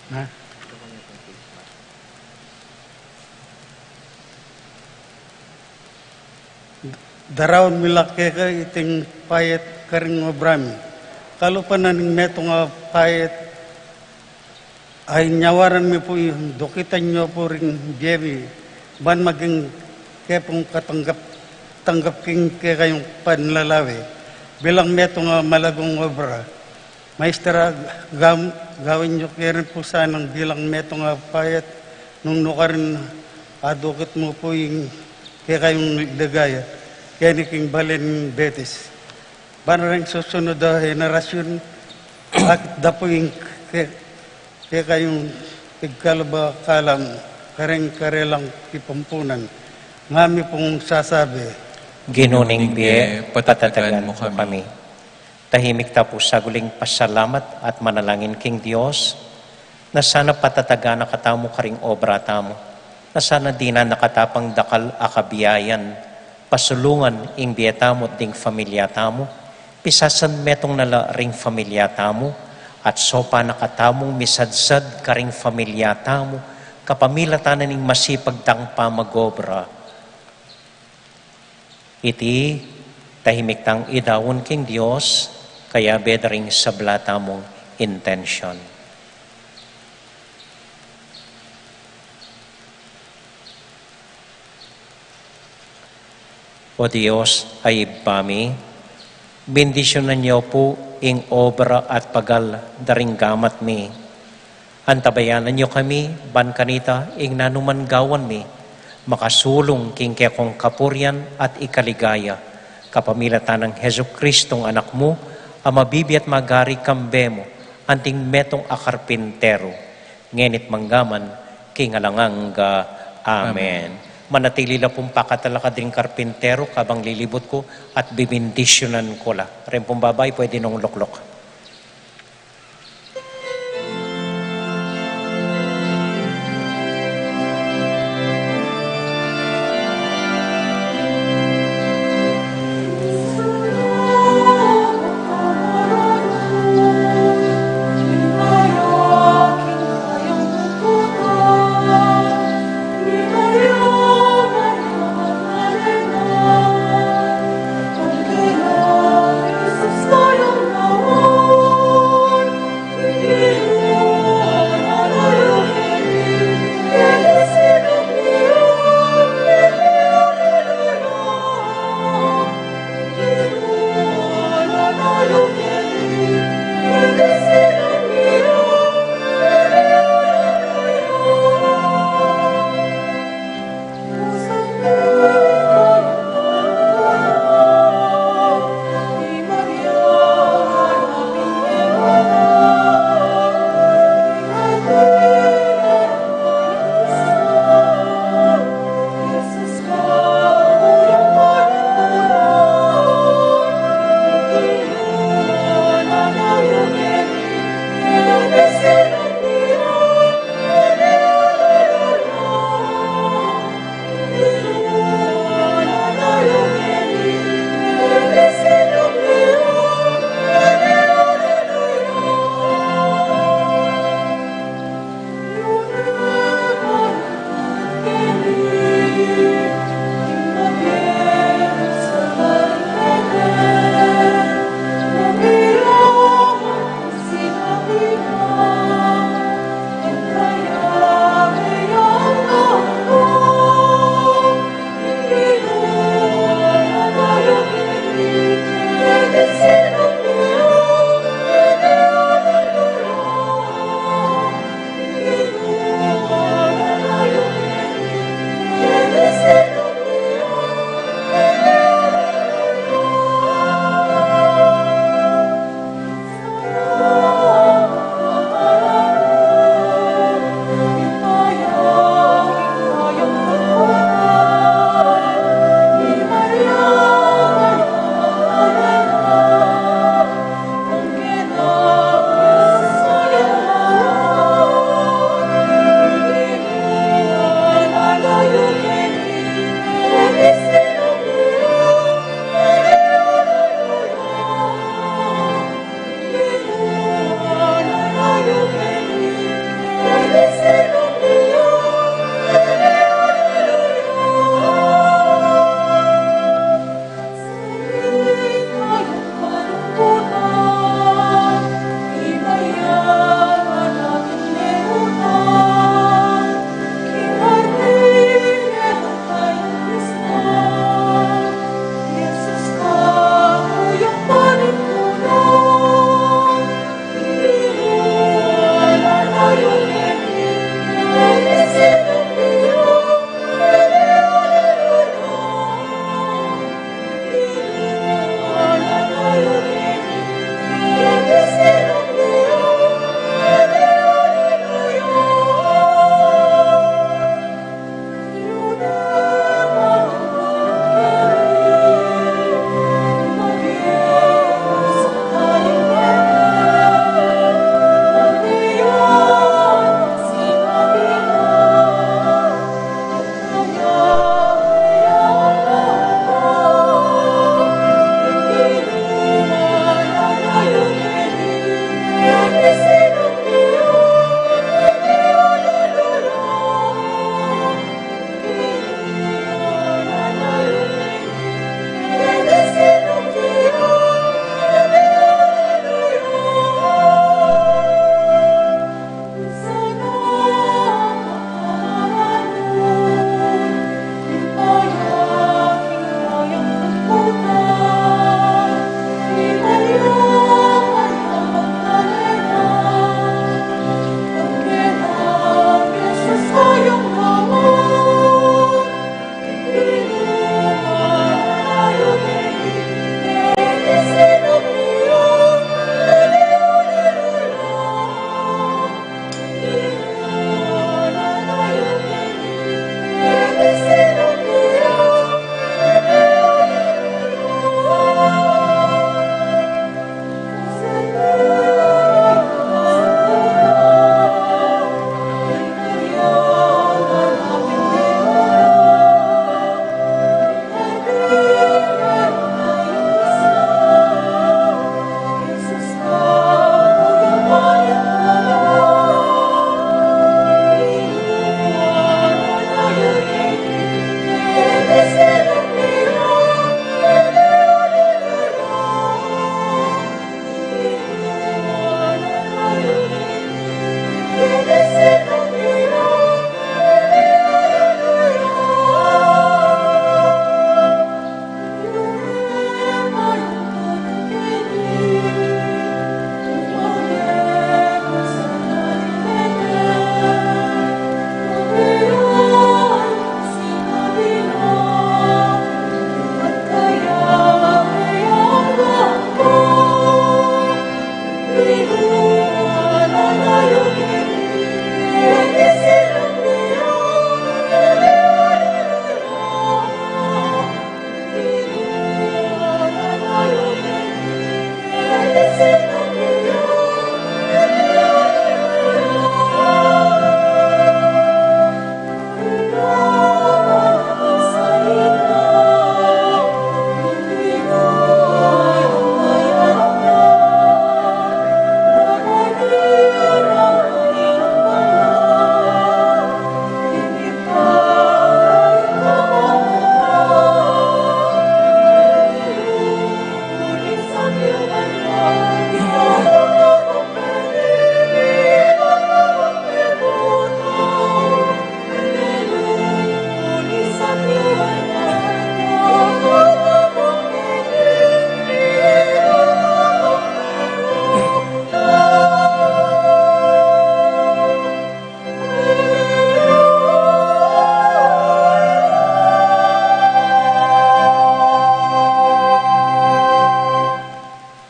Ha? Daraun mi la keka iting payet karing obra mi. Kalupa na ning metung a payet, anyawaran mi pu ing dukitan yu pu ring bie mi, ban maging ke pung katanggap-tanggap king kekayung panlalawe. Bilang metung a malagung obra, Maestra, gam-, gawin yu ke rin pu sanang bilang metung a payet, nung nukarin adukit mu pu ing kekayung ligaya keni king balen Betis. Ban reng susunud a henerasyun, akit da pu ing ke-, kekayung pigkalub a kalam kareng karelang pipampunan. Ngami pung sasabi. Ginu ning bie, patatagan mu kami. Tahimik ta pu saguling pasalamat at manalangin king Dios, na sana patatagan na katamu karing obra tamu, na sana dinan na kata pang dakal a kabiayan, pasulungan ing bie tamu at ding familia tamu, pisasanmetung na la ring familia tamu, at sopan na katamung misadsad karing familia tamu, kapamilatan na ning masipag tang pamag-obra. Iti, tahimik tang idaun king Dios, kayabe da ring sabla tamung intensyon. O Dios a Ibpa mi, bendisyunan yu pu ing obra at pagal da ring gamat mi. Antabayanan yu kami, ban kanita ing nanuman gawan mi, makasulung king kekong kapurian at ikaligaya, kapamilatan nang Jesucristong Anak mu, a mabibie at magari kambe mu, anting metung a karpinteru, ngeni't mangga man king alang angga. Amen. Amen. Manatili la pung pakatalakad ding karpinteru kabang lilibut ku at bibindisyunan ku la. Reng pung babai, pwede nong lukluk.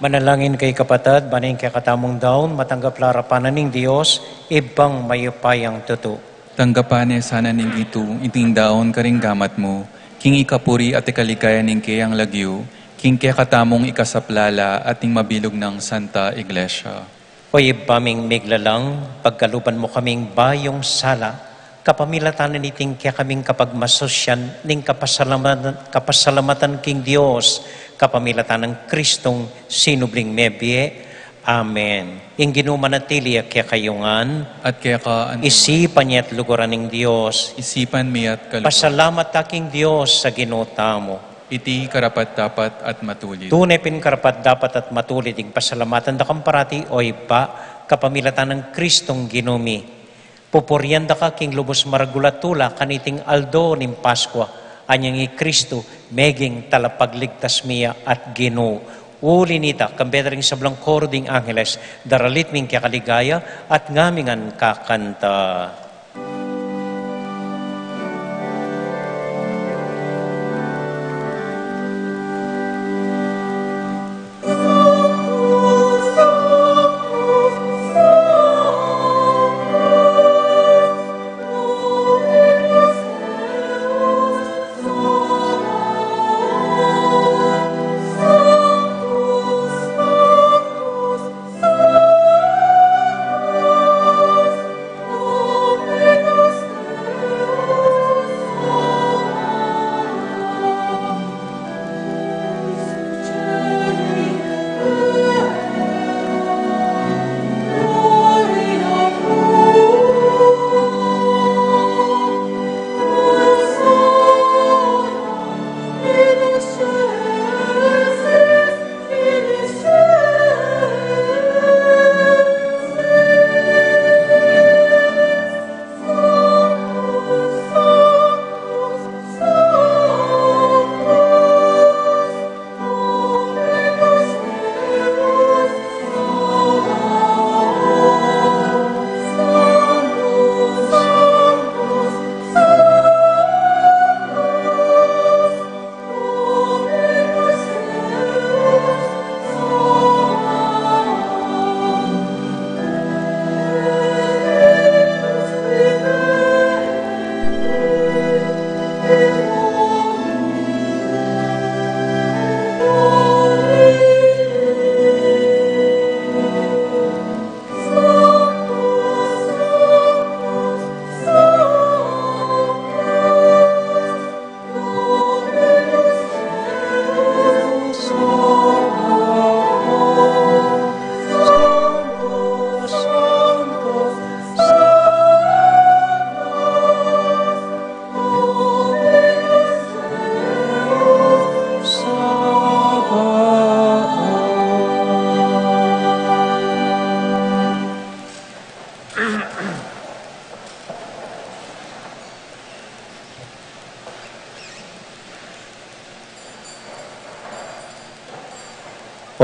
Manalangin kayu kapatad, ban ing kekatamung daun matanggap la arapan na ning Dios, Ibpang mayupayang tutu. Tanggapan ne sana ning Ginu iting daun karing gamat mu, king ikapuri at ikaligaya ning keyang lagyu, king kekatamung ikasaplala at ning mabilug nang Santa Iglesia. O Ibpa ming miglalang, pagkaluban mu kaming bayung sala, kapamilatan niting kekaming kapagmasusyan ning kapasalamatan, kapasalamatan king Dios, kapamilatan nang Kristong sinubling mebie. Amen. Ing Ginu manatili ya kekayu ngan. At keka naman. Isipan ye at luguran ning Dios. Isipan mi at kaluguran. Pasalamat ta king Dios a Ginu tamu. Iti karapat-dapat at matulid. Tune pin karapat-dapat at matulid ing pasalamatan da kang parati, o Ibpa, kapamilatan nang Kristong Ginu mi. Pupurian da ka king lubus maragul a tula kaniting aldo ning Paskua, anyang i Kristu meging talapagligtas mi ya at Ginu. Uli nita, kambe da ring sablang koro ding angeles, daralit mi ing kekaligaya at ngamin ngan kakanta.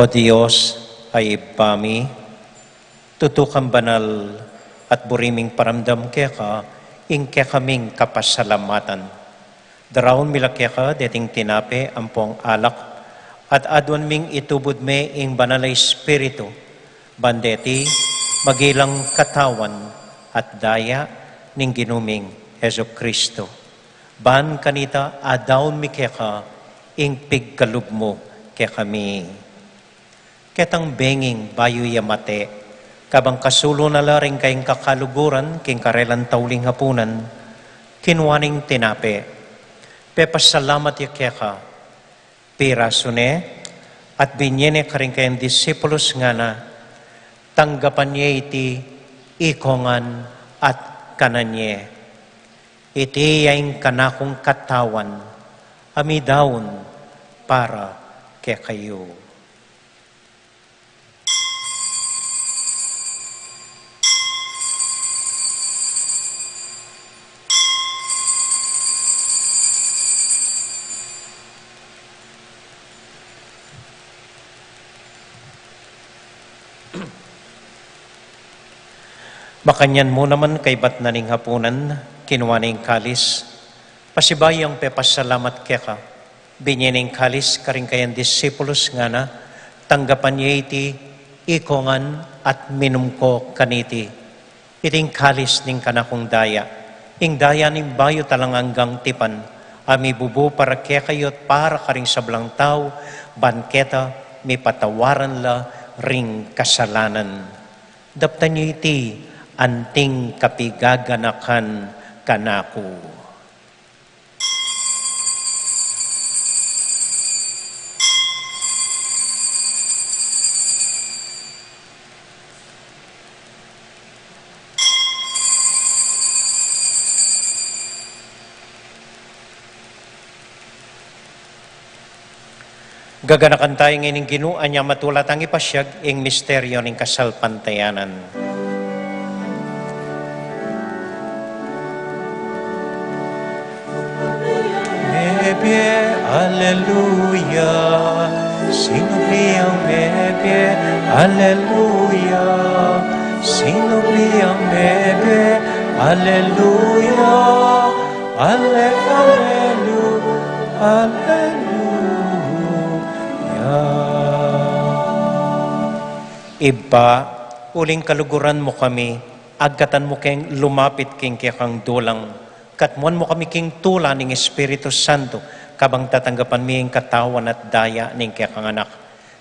O Dios a Ibpa mi, tutu kang banal at buri ming paramdam keka ing kekaming kapasalamatan. Daraun mi la keka deting tinape ampong alak, at aduan ming itubud me ing Banal a Espiritu, ban deti maging lang katawan at daya ning Ginu ming Jesucristo. Ban kanita adaun mi keka ing pigkalub mu kekami. Ketang benging bayu ya mate, kabang kasulu na la ring kayang kakaluguran king karelang tauling hapunan, kinua neng tinape, pepasalamat ya keka, pirasu ne, at binye ne karing kayang disipulus, ngana, tanggapan ye iti ikongan at kanan ye. Iti ya ing kanakung katawan a midaun para kekayu. Makanyan mu naman kaybat na ning hapunan, kinua ne ing kalis, pasibayu yang pepasalamat keka, binye ne ing kalis karing kayang disipulus, ngana, Tanggapan ye iti, ikayu ngan, at minum kayu kaniti. Iti ing kalis ning kanakung daya, ing daya ning bayu at alang anggang tipan, a mibubu para kekayu at para karing sablang tau, ban keta mipatawaran la ring kasalanan. Daptan yu iti, anting kapigaganakan kanaku. Gaganakan taya ing Ginu, anya matula tang ipasiag ing misteryo ning kasalpantayanan. Mebie, aleluya. Sinubliang mebie, aleluya. Sinubliang mebie, aleluya. Ale, alelu, aleluya. Ibpa, uling kaluguran mu kami, agkatan mu keng lumapit king kekang dulang, katmuan mu kami king tula ning Espiritu Santo, kabang tatanggapan mi ing katawan at daya ning kekang Anak.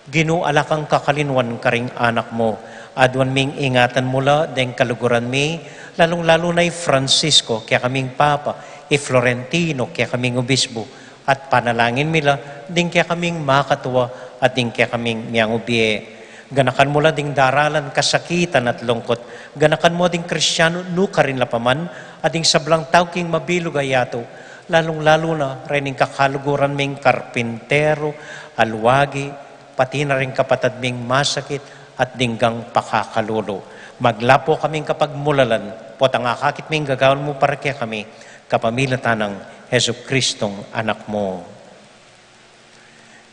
Ginu, ala kang kakalinuan karing anak mu. Aduan ming ingatan mu la deng kaluguran mi, lalung-lalu na i Francisco, kekaming Papa, i Florentino, kekaming Obispo, at panalangin mi la ding kekaming makatua at ding kekaming miangubie. Ganakan mu la ding daralan, kasakitan at lungkut. Ganakan mu ding Kristiano nukarin la pa man, at ding sablang tau king mabilug a yatu, lalung-lalu na reng kakaluguran ming karpintero, alwagi, pati na ring kapatad ming masakit at dinggang pakakalulu. Maglapo kaming kapagmulalan, potang akakit ming gagawan mu para kekami, kapamilatan nang Jesucristong Anak mu.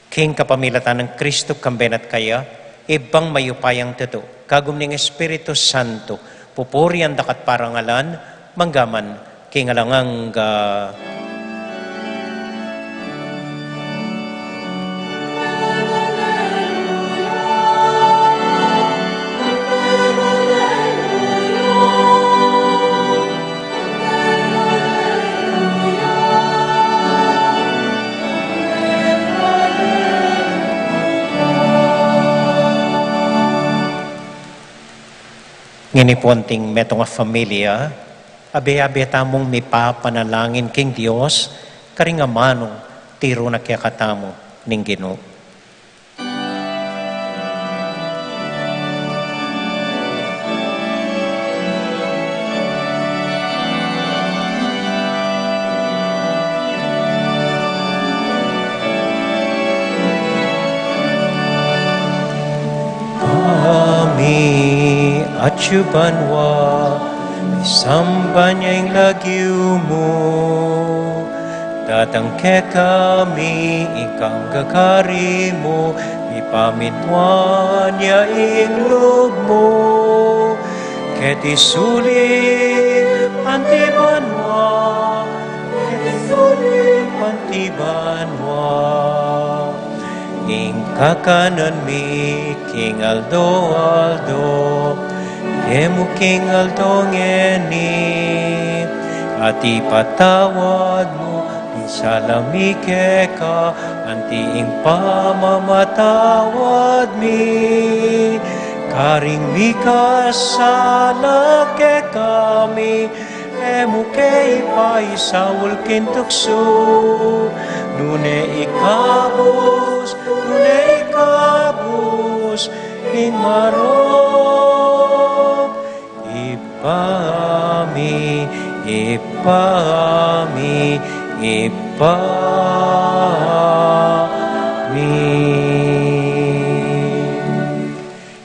King kapamilatan nang Kristo, kambe na at kaya, Ibpang mayupayang tutu, kagum ning Espiritu Santo, pupurian da ka at parangalan, mangga man king alang angga. Ngeni pu, anting metung a familia, abe-abe tamung mipapanalangin king Dios, karing amanung tiru na kekatamu ning Ginu. Ibpa mi, atsu ka banua, misamban ya ing lagyu mu, datang kekami ing kayang kekari mu, mipamintuan ya ing lub mu, keti sulip anti banua, keti sulip anti banua. Ing kakanan mi king aldo-aldo, ibie mu king aldo ngeni, at ipatawad mu ing sala mi keka, anti ing pamamatawad mi karing mikasala kekami, e mu ke ipaisaul king tuksu, nune ikabus, nune ikabus ing marok. Ibpa mi, Ibpa mi, Ibpa mi.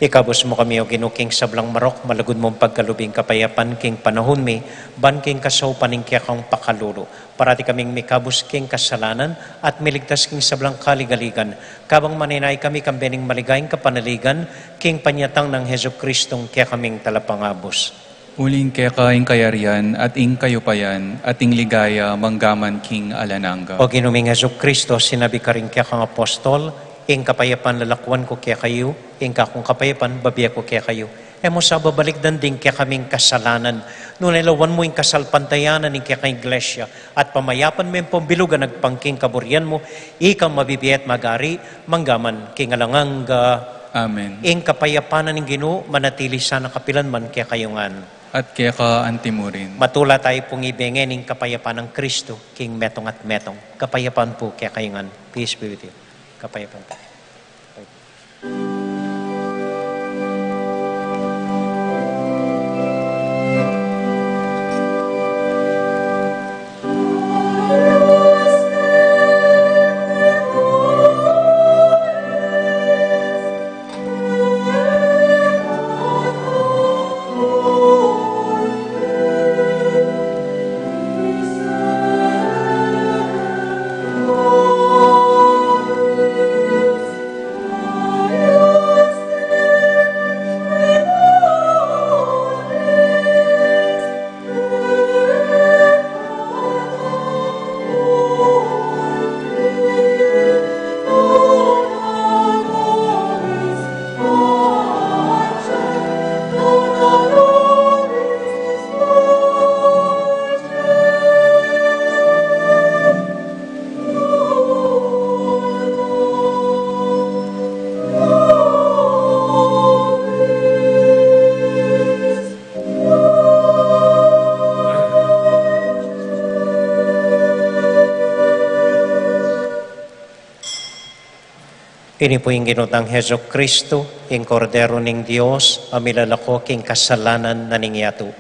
Ikabus mu kami, O Ginu, king sablang marok, malugud mung pagkalub ing kapayapan king panahun mi, ban king kasaupan ning kekang pakalulu, parati kaming mikabus king kasalanan, at miligtas king sablang kaligaligan, kabang manenaya kami kambe ning maligayang kapanaligan, king panyatang nang Jesucristong kekaming Talapangabus. Uling keka ing kayarian, at ing kayupayan, at ing ligaya, manggaman king alang angga. O Ginu ming Jesucristo, sinabi karing kekang apostol, Ing kapayapan lalakuan ku kekayu, ing kakung kapayapan bibie ku kekayu. E mu sa babalikdan ding kekaming kasalanan, nune lawan mu ing kasalpantayanan ning kekang Iglesia, at pamayapan me ing pambilug a agpang king kaburian mu, ika mabibie at mag-ari mangga man king alang angga. Amen. Ing kapayapan ning Ginu manatili sana kapilan man kekayu ngan. At keka antimurin. Matula tayu pung ibie ngeni ing kapayapan nang Kristu king metung at metung. Kapayapan pu kekayu ngan. Peace be with you. Kapayapan pu. Ini pu ing Ginu tang Jesucristo, ing Kordero ning Dios, a milalako king kasalanan na ning yatu.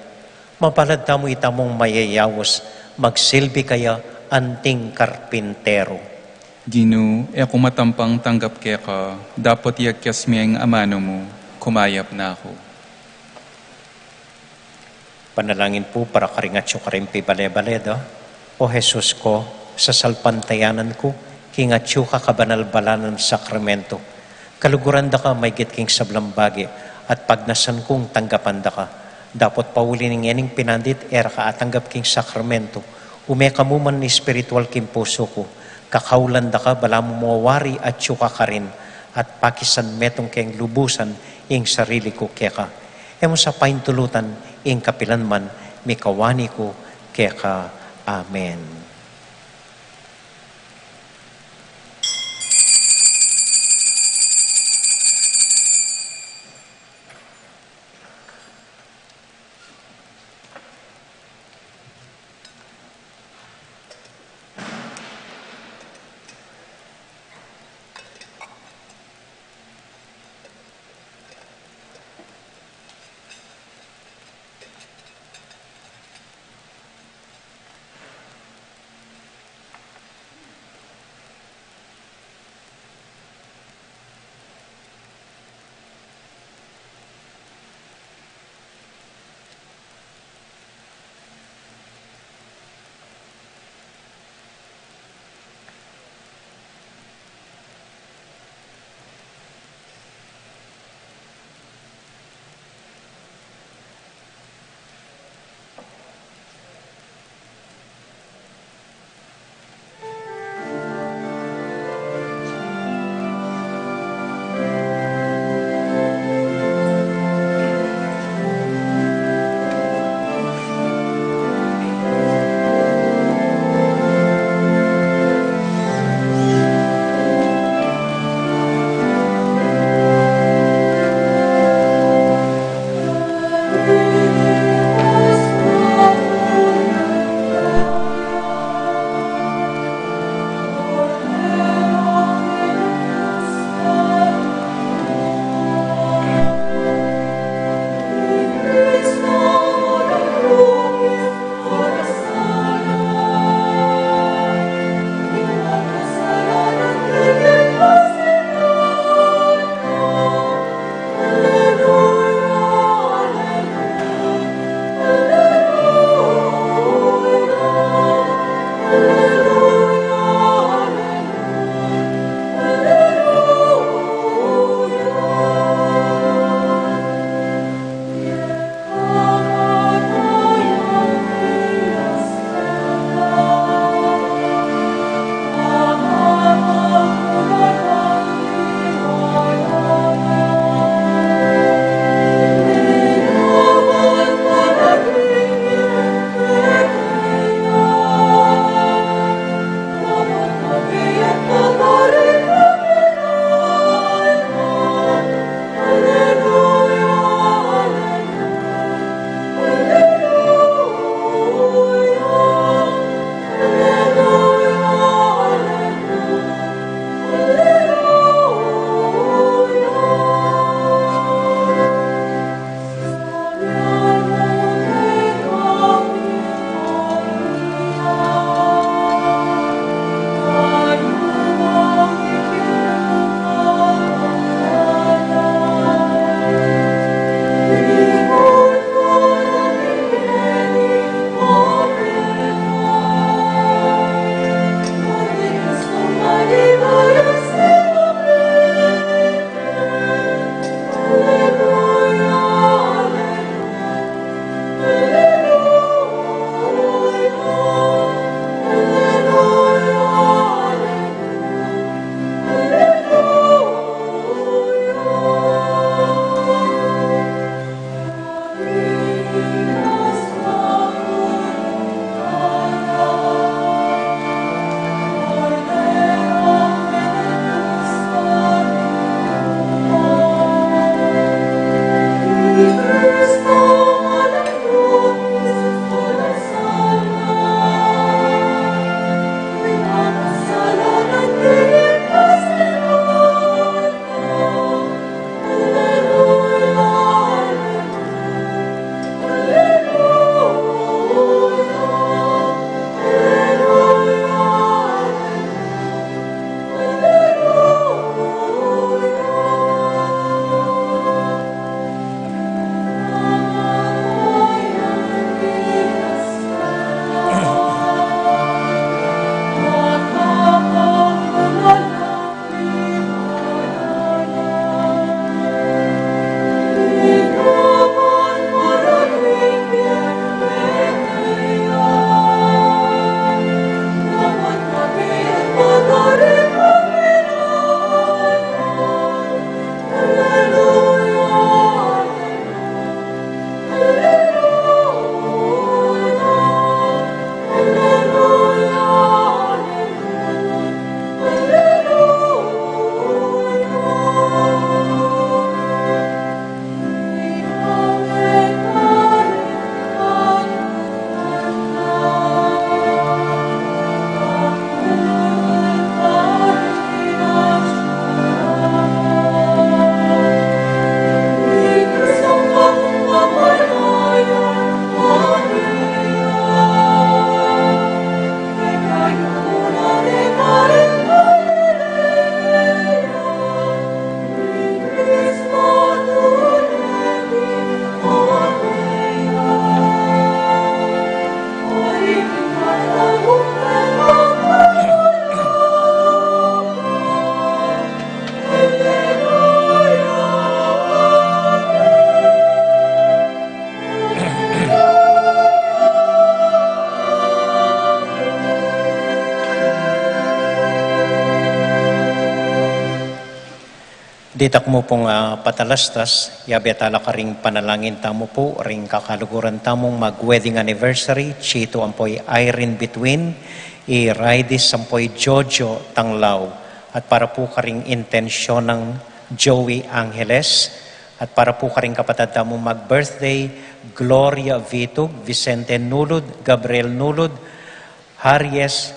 Mapalad tamu itamung mayayaus, magsilbi kaya anting karpintero. Ginu, e ku matampang tanggap keka, dapot iyagkas me ing amanu mu, kumayap na ku. Panalangin pu para karing atyu karing pibale-bale da. O Jesus ku, sasalpantayanan ku king atyu ka kabanal-banalan sakramento. Kaluguran da ka maigit king sablang bage, at pagnasan kung tanggapan da ka. Dapot pauli ning ngening pinandit e ra ka atanggap king sakramento, ume ka mu man espiritual king pusu ku. Kakaulan da ka balamu mawari atyu ka karin, at pakisan metung keng lubusan ing sarili ku keka. E mu sa paintulutan ing kapilan man, mikawani ku keka. Amen. Ditak mu pung, ah, patalastas, yabe tala karing panalangin tamu pu, ring kakaluguran tamung mag-wedding anniversary, Chito ampo i Irene Between, i Raidis ampo i Jojo Tanglao, at para pu karing intensyon nang Joey Angeles, at para pu karing kapatad tamung mag-birthday, Gloria Vitug, Vicente Nulud, Gabriel Nulud, Harries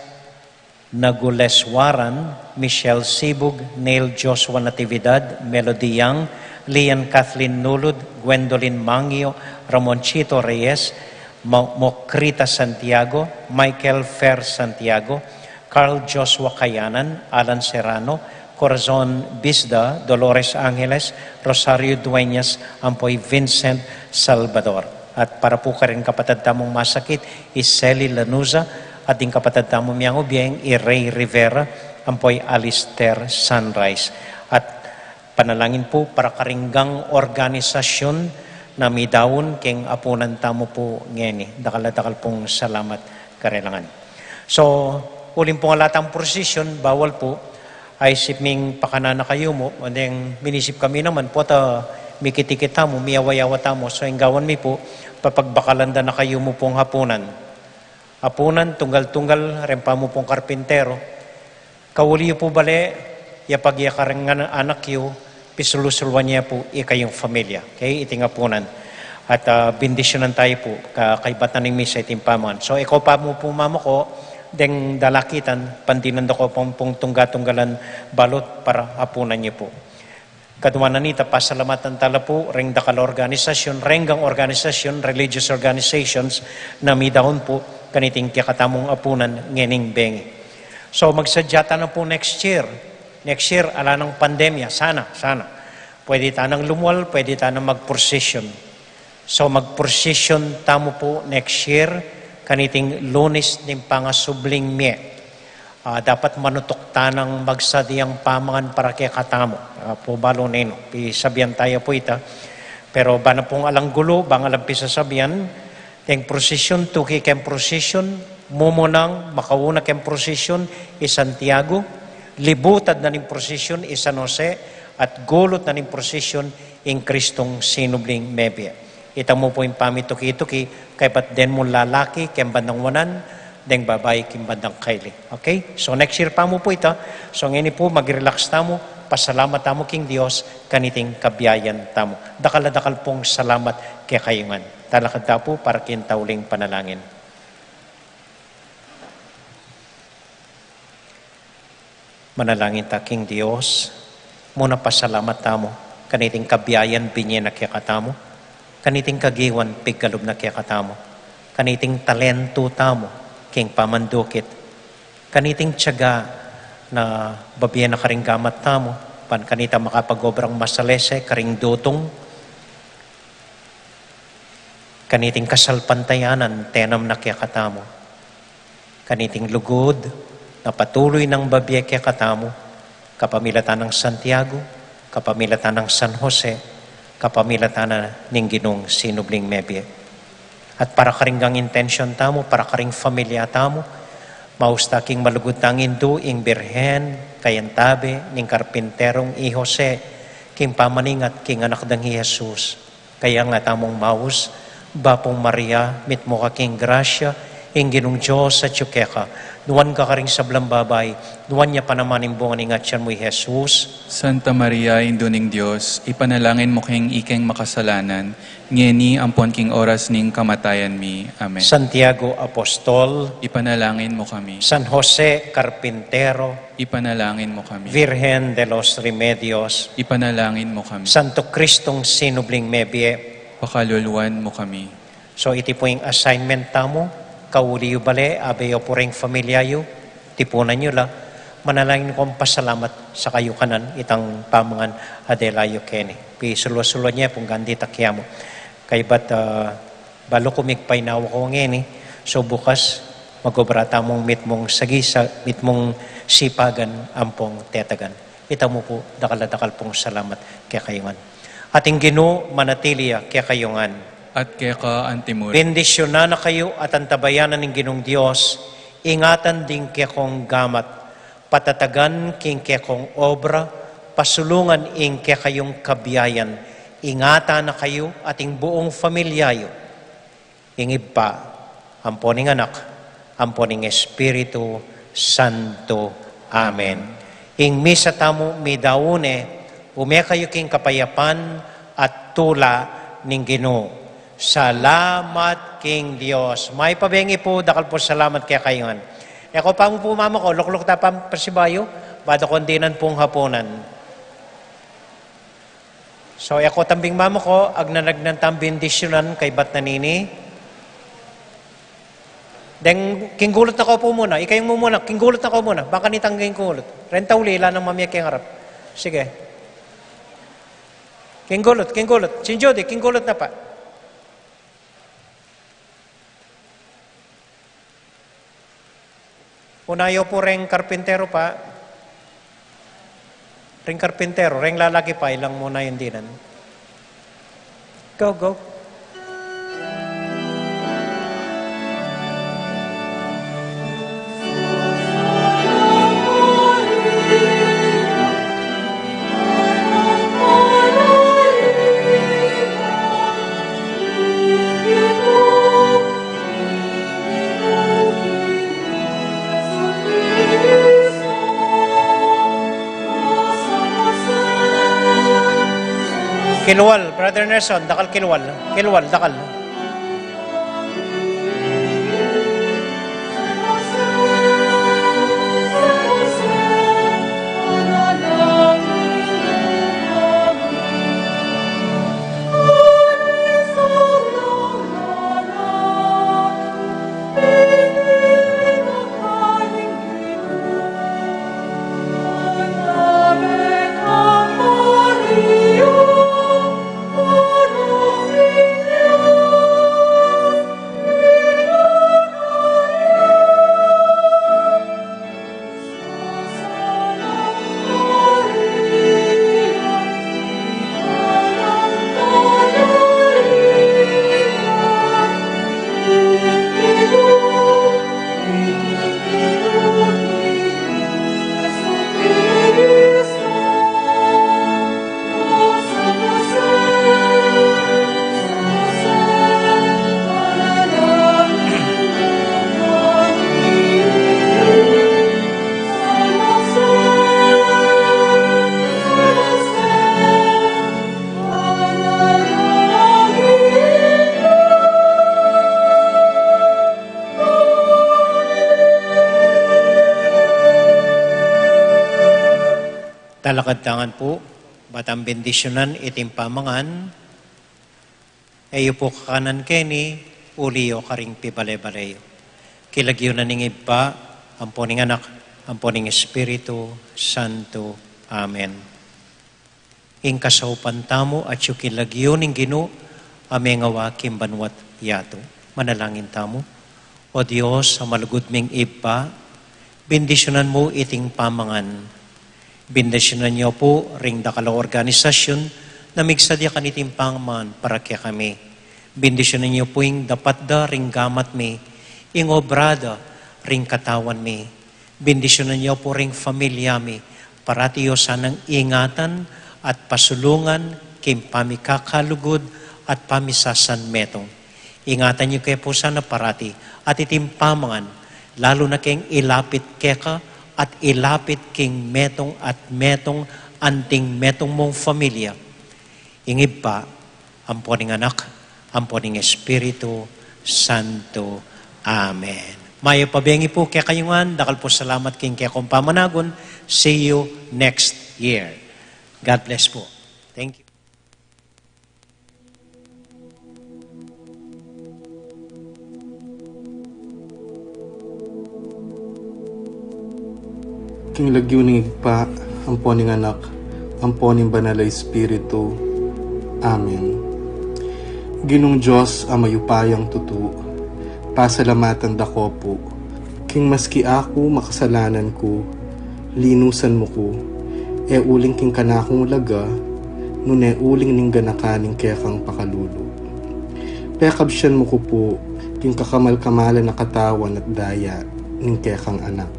Naguleswaran, Michelle Sibug, Neil Joshua Natividad, Melody Yang, Lian Kathleen Nulud, Gwendolyn Mangio, Ramon Chito Reyes, Mo-, Mokrita Santiago, Michael Fer Santiago, Carl Joshua Kayanan, Alan Serrano, Corazon Bisda, Dolores Angeles, Rosario Dueñas, ampo i Vincent Salvador. At para pu karing kapatad tamung masakit, i Sally Lanuza, at ding kapatad tamu miyang ubieng, i Ray Rivera, ampo i Alistair Sunrise. At panalangin pu para karing gang organisasyon na midaun keng apunan tamu pu ngeni. Dakal a dakal pung salamat karelangan. So, uling pung ala tang prosesyon, bawal pu, aisip ming pakanan na kayu mu, o deng minisip kami naman, pota mikit-ikit tamu, miyawa-yawa tamu, so ing gawan mi pu, papagbakalan da na kayu mu pung apunan. Apunan, tunggal-tunggal, reng pamu pung karpintero, kauli yu pu bale, yapag ya karing ana-, anak yu, pisulu-suluan ye pu ikayung familia. Okay, iting apunan. At, ah, bendisyunan tayu pu, ka-, kaybat na ning misa iting pamangan. So, ikaw pamu pu mamako, deng dalakitan, pandinan da ko pung, pung tungga-tunggalan balut para apunan yu pu. Kaduanan nita, pasalamatan tala pu, reng dakal a organisasyon, reng gang organisasyon, religious organizations, na midaun pu, kaniting kekatamung apunan ngening bengi. So, magsadya tana pu next year. Next year, ala nang pandemya. Sana, sana. Pwede tanang lumual, pwede tanang mag-procession. So, mag-procession tamu pu next year, kaniting Lunes ning pangasubling mie. Ah, dapat manutuk tanang magsadyang pamangan para kekatamu. Ah, pu balu ninu, pisabian taya pu ita. Pero bana pung alang gulu, bang alang pisasabian, Keng prosesyon, tuki keng prosesyon, mumunang makauna keng prosesyon i Santiago, libutad na ning prosesyon i San Jose, at gulut na ning prosesyon ing Kristong sinubling mebie. Ita mu pu ing pamituki-tuki, kaybat den mung lalaki keng bandang wanan, deng babai keng bandang kaili. Okay? So next year pa mu pu ita. So ngeni pu, mag-relax tamu, pasalamat tamu king Dios, kaniting kabiayan tamu. Dakal a dakal pung salamat kekayu ngan. Talakad ta pu para king tauling panalangin. Manalangin ta king Dios, mu na pasalamat tamu, kaniting kabiayan binye na kekatamu, kaniting kagiwan pigkalub na kekatamu, kaniting talentu tamu, king pamandukit, kaniting tiyaga na babie na karing gamat tamu, ban kanita makapag-obrang masalese karing dutung, kaniting kasalpantayanan tenam na kekatamu, kaniting lugud na patuloy nang babie kekatamu, kapamilatan nang Santiago, kapamilatan nang San Jose, kapamilatan na ning Ginung sinubling mebie. At para karing gang intensyon tamu, para karing familia tamu, maus ta king malugud tang Indu, ing Birhen, kayantabe ning karpinterong i Jose, king pamaningat king anak dang i Jesus. Kaya nga tamung maus, Bapung Maria, mitmu ka king grasya, ing Ginung Dios atyu keka, nuan ka karing sablang babai, nuan ya pa naman ing bunga ning atian mu i Jesus. Santa Maria, Indu ning Dios, ipanalangin mu keng ikeng makasalanan, ngeni ampon king oras ning kamatayan mi. Amen. Santiago Apostol, ipanalangin mu kami. San Jose Carpintero, ipanalangin mu kami. Virgen de los Remedios, ipanalangin mu kami. Santo Kristong sinubling mebie, pakaluluan mu kami. So iti pu ing assignment tamu, kauli yu bale, abe yu pu reng familia yu, tipunan yu la, manalangin kong pasalamat sa kayu kanan itang pamangan a dela yu keni. Pisulwa-sulwa ne pung gandi takya mu. Kaybat, ah, balu ku migpainawa ko ngeni, so bukas, Mag-obra tamung mitmung sagisa, mitmung sipagan ampong tetagan. Ita mu pu, dakal a dakal pung salamat kekayu ngan. At ing Ginu manatili ya kekayu ngan. At keka antimurin. Bendisyunan na kayu at antabayanan ning Ginung Dios, ingatan ding kekong gamat, patatagan king kekong obra, pasulungan ing kekayung kabiayan, ingatan na kayu at ing buung familia yu. Ing Ibpa, ampo ning Anak, ampo ning Espiritu Santo. Amen. Ing misa tamu midaun ne, ume kayu king kapayapan at tula ning Ginu. Salamat king Dios. Mayap a bengi pu, dakal pu salamat kekayu ngan. E ko pa mu pu mamako, lukluk ta pa pasibayu, ba da kong dinan pung hapunan. So, e ko tambing mamako, agnanagnan tang bendisyunan kaybat na nini. Deng, king gulut na ko pu muna. Ikayung mumuna, king gulut na ko muna. Bang kanitang king gulut. Reng tauli, ila nang mamie king arap. Sige. King gulut, king gulut. Sin Judy, king gulut na pa. Una yu pu reng karpintero pa. Reng karpintero, reng lalaki pa, ilang muna yung dinan. Go, go. Kilwal, Brother Nelson, dakal kilwal. Kilwal, dakal. Talakad ta ngan pu, ba tang bendisyunan iting pamangan. E yu pu kakanan keni, uli yu karing pibale-bale yu. King lagyu na ning Ibpa, ampo ning Anak, ampo ning Espiritu Santo. Amen. Ing kasaupan tamu atyu king lagyu ning Ginu, a mengawa king banua't yatu. Manalangin tamu. O Dios, a malugud ming Ibpa, bendisyunan mu iting pamangan. Bendisyunan yu pu ring dakal a organisasyun na migsadya kaniting pamangan para kekami. Bendisyunan yu pu ing dapat da ring gamat mi, ing obra da ring katawan mi. Bendisyunan yu pu ring familia mi, parati yu sanang ingatan at pasulungan king pamikakalugud at pamisasanmetung. Ingatan yu ke pu sana parati, at iting pamangan, lalu na keng ilapit keka at ilapit king metung at metung anting metung mung familia. Ing Ibpa, ampo ning Anak, ampo ning Espiritu Santo. Amen. Mayap a bengi pu kekayu ngan, dakal pu salamat king kekong pamanagun. See you next year. God bless pu. Thank you. King lagyu ning Ibpa, ampo ning Anak, ampo ning Banal a Espiritu. Amen. Ginung Dios a mayupayang tutu, pasalamatan da ko pu, King maski aku makasalanan ku, linusan mu ku, e uling king kanakung laga, nune uling ning ganakan ning kekang pakalulu. Pekabsian mu ku pu king kakamal-kamalan a katawan at daya ning kekang Anak.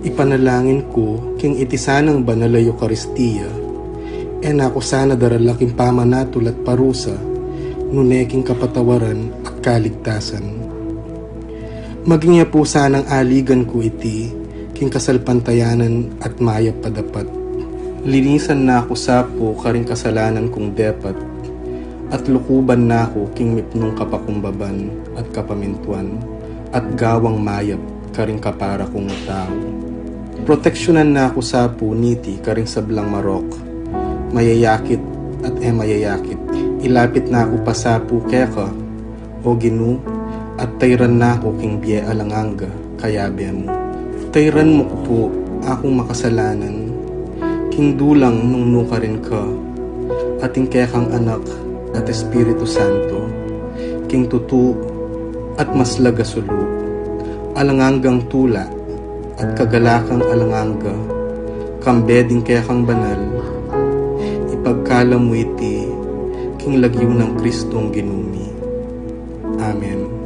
Ipanalangin ku king iti sanang banal a Eukaristia, e na ku sana darala king pamanatul at parusa, nune king kapatawaran at kaligtasan. Maging ya pu sanang aligan ku iti king kasalpantayanan at mayap a dapat. Linisan na ku sa pu karing kasalanan kung depat, at lukuban na ku king mipnung kapakumbaban at kapamintuan, at gawang mayap karing kapara kung tau. Proteksyunan na ku sa pu niti karing sablang marok, mayayakit at e mayayakit. Ilapit na ku pa sa pu keka, O Ginu, at tayran na ku king bie alang angga, kayabe mu. Tayran mu ku pu akung makasalanan, king dulang nung nukarin ka, at ing kekang Anak at Espiritu Santo, king tutu at maslag a sulu, alang anggang tula at kagalakang alang angga, kambe ding kekang banal, ipagkalam mu iti king lagyu nang Kristong Ginu mi. Amen.